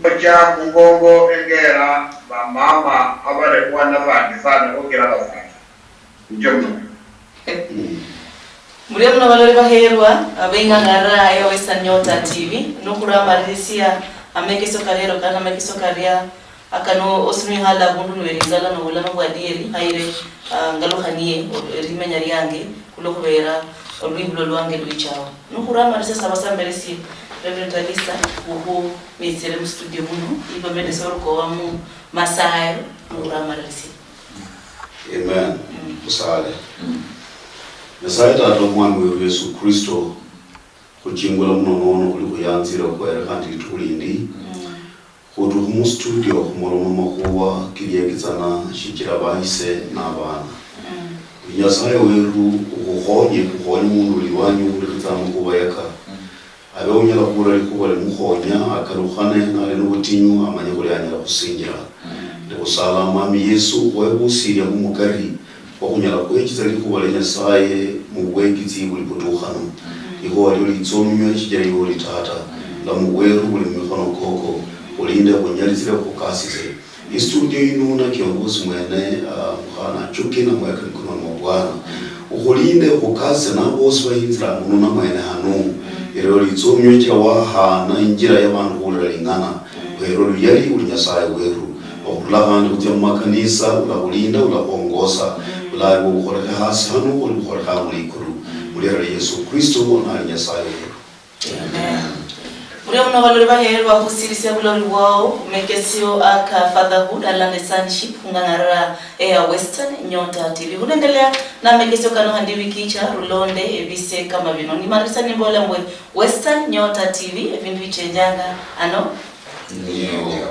Ocha mungongo engera bamama abalekhwa nabangi sana okhukira basacha. Nicho muno. Murio muno baloli baheerwa, abeng'ang'ara eya Western Nyota T V, nokhuramalirisia amekesio kalero kano, amekesio karia akano osimwikhala abundu niweri inzala nobulano bwa dieri, khaire, ah, ngalukhanie limenya liange, khulwo khubeera olwibulo lwange lwichaho. Nokhuramalisia saba samberesie Reverend Talisa, ukhumiitsire mu studio muno, ibamendesia olukoba mu masayo, nokhuramalisia. Amen. Mm. Khusale. Mm. Nyasaye Tata, Omwami weru Yesu Kristo, khuchingula muno nono khuli khuyanzire okhwere khandi litukhu lindi. Mm. Khutukhu mu studio khumoloma makhuwa kiliekitsana shichira bahise nabana. Mm. Nyasaye weru, ukhukhonye, ukhonye mundu uli wanyu ukhulekhetsa amakhuwa yaka. Mm. Abe unyala khubula likhuba limukhonya, akalukhane, nali nobutinyu, amanye khuli anyala khusinjila. Mm. Ndikhusala, Mwami Yesu, khwebusilia mumukari, khwa khunyala khwechitsa likhuba lia Nyasaye mubwekitsi buli butukhanu. Mm. Likhuba lio litsominywe, shichira iwe uli Tata, mm, lamu bweru buli mumikhono koko, ulinde khunyalisire khukasitse. Istudio yino na kiongozi mwene, ah, mukhana Chuki na mweka mikononi mwa Bwana. Ukhulinde ukhukase na bosi bayinzira muno na mwene hanu. Irero litsominywe chira wahana injira ya bandu khulira ling'ana. Khwero luyali uli Nyasaye weru. Okhurula khandi khutsia mu makanisa, ulakhulinda, ulakhwongosa. Ulali okhulekhe hasi hanu, khuli khulekha mu likulu. Mulira lya Yesu Kristo, nali Nyasaye weru. Amen. Murio muno baloli baheerwa khusirisia buloli bwao, khumekesio aka Fatherhood alala nende Sonship, khung'ang'arira eya Western Nyota T V. Khulendelea na mekesio kano khandi wiki icha, rulonde ebise kama bino. Nimalirisa nimbola mbwe Western Nyota T V, ebindu bichenjanga ano. Ndio.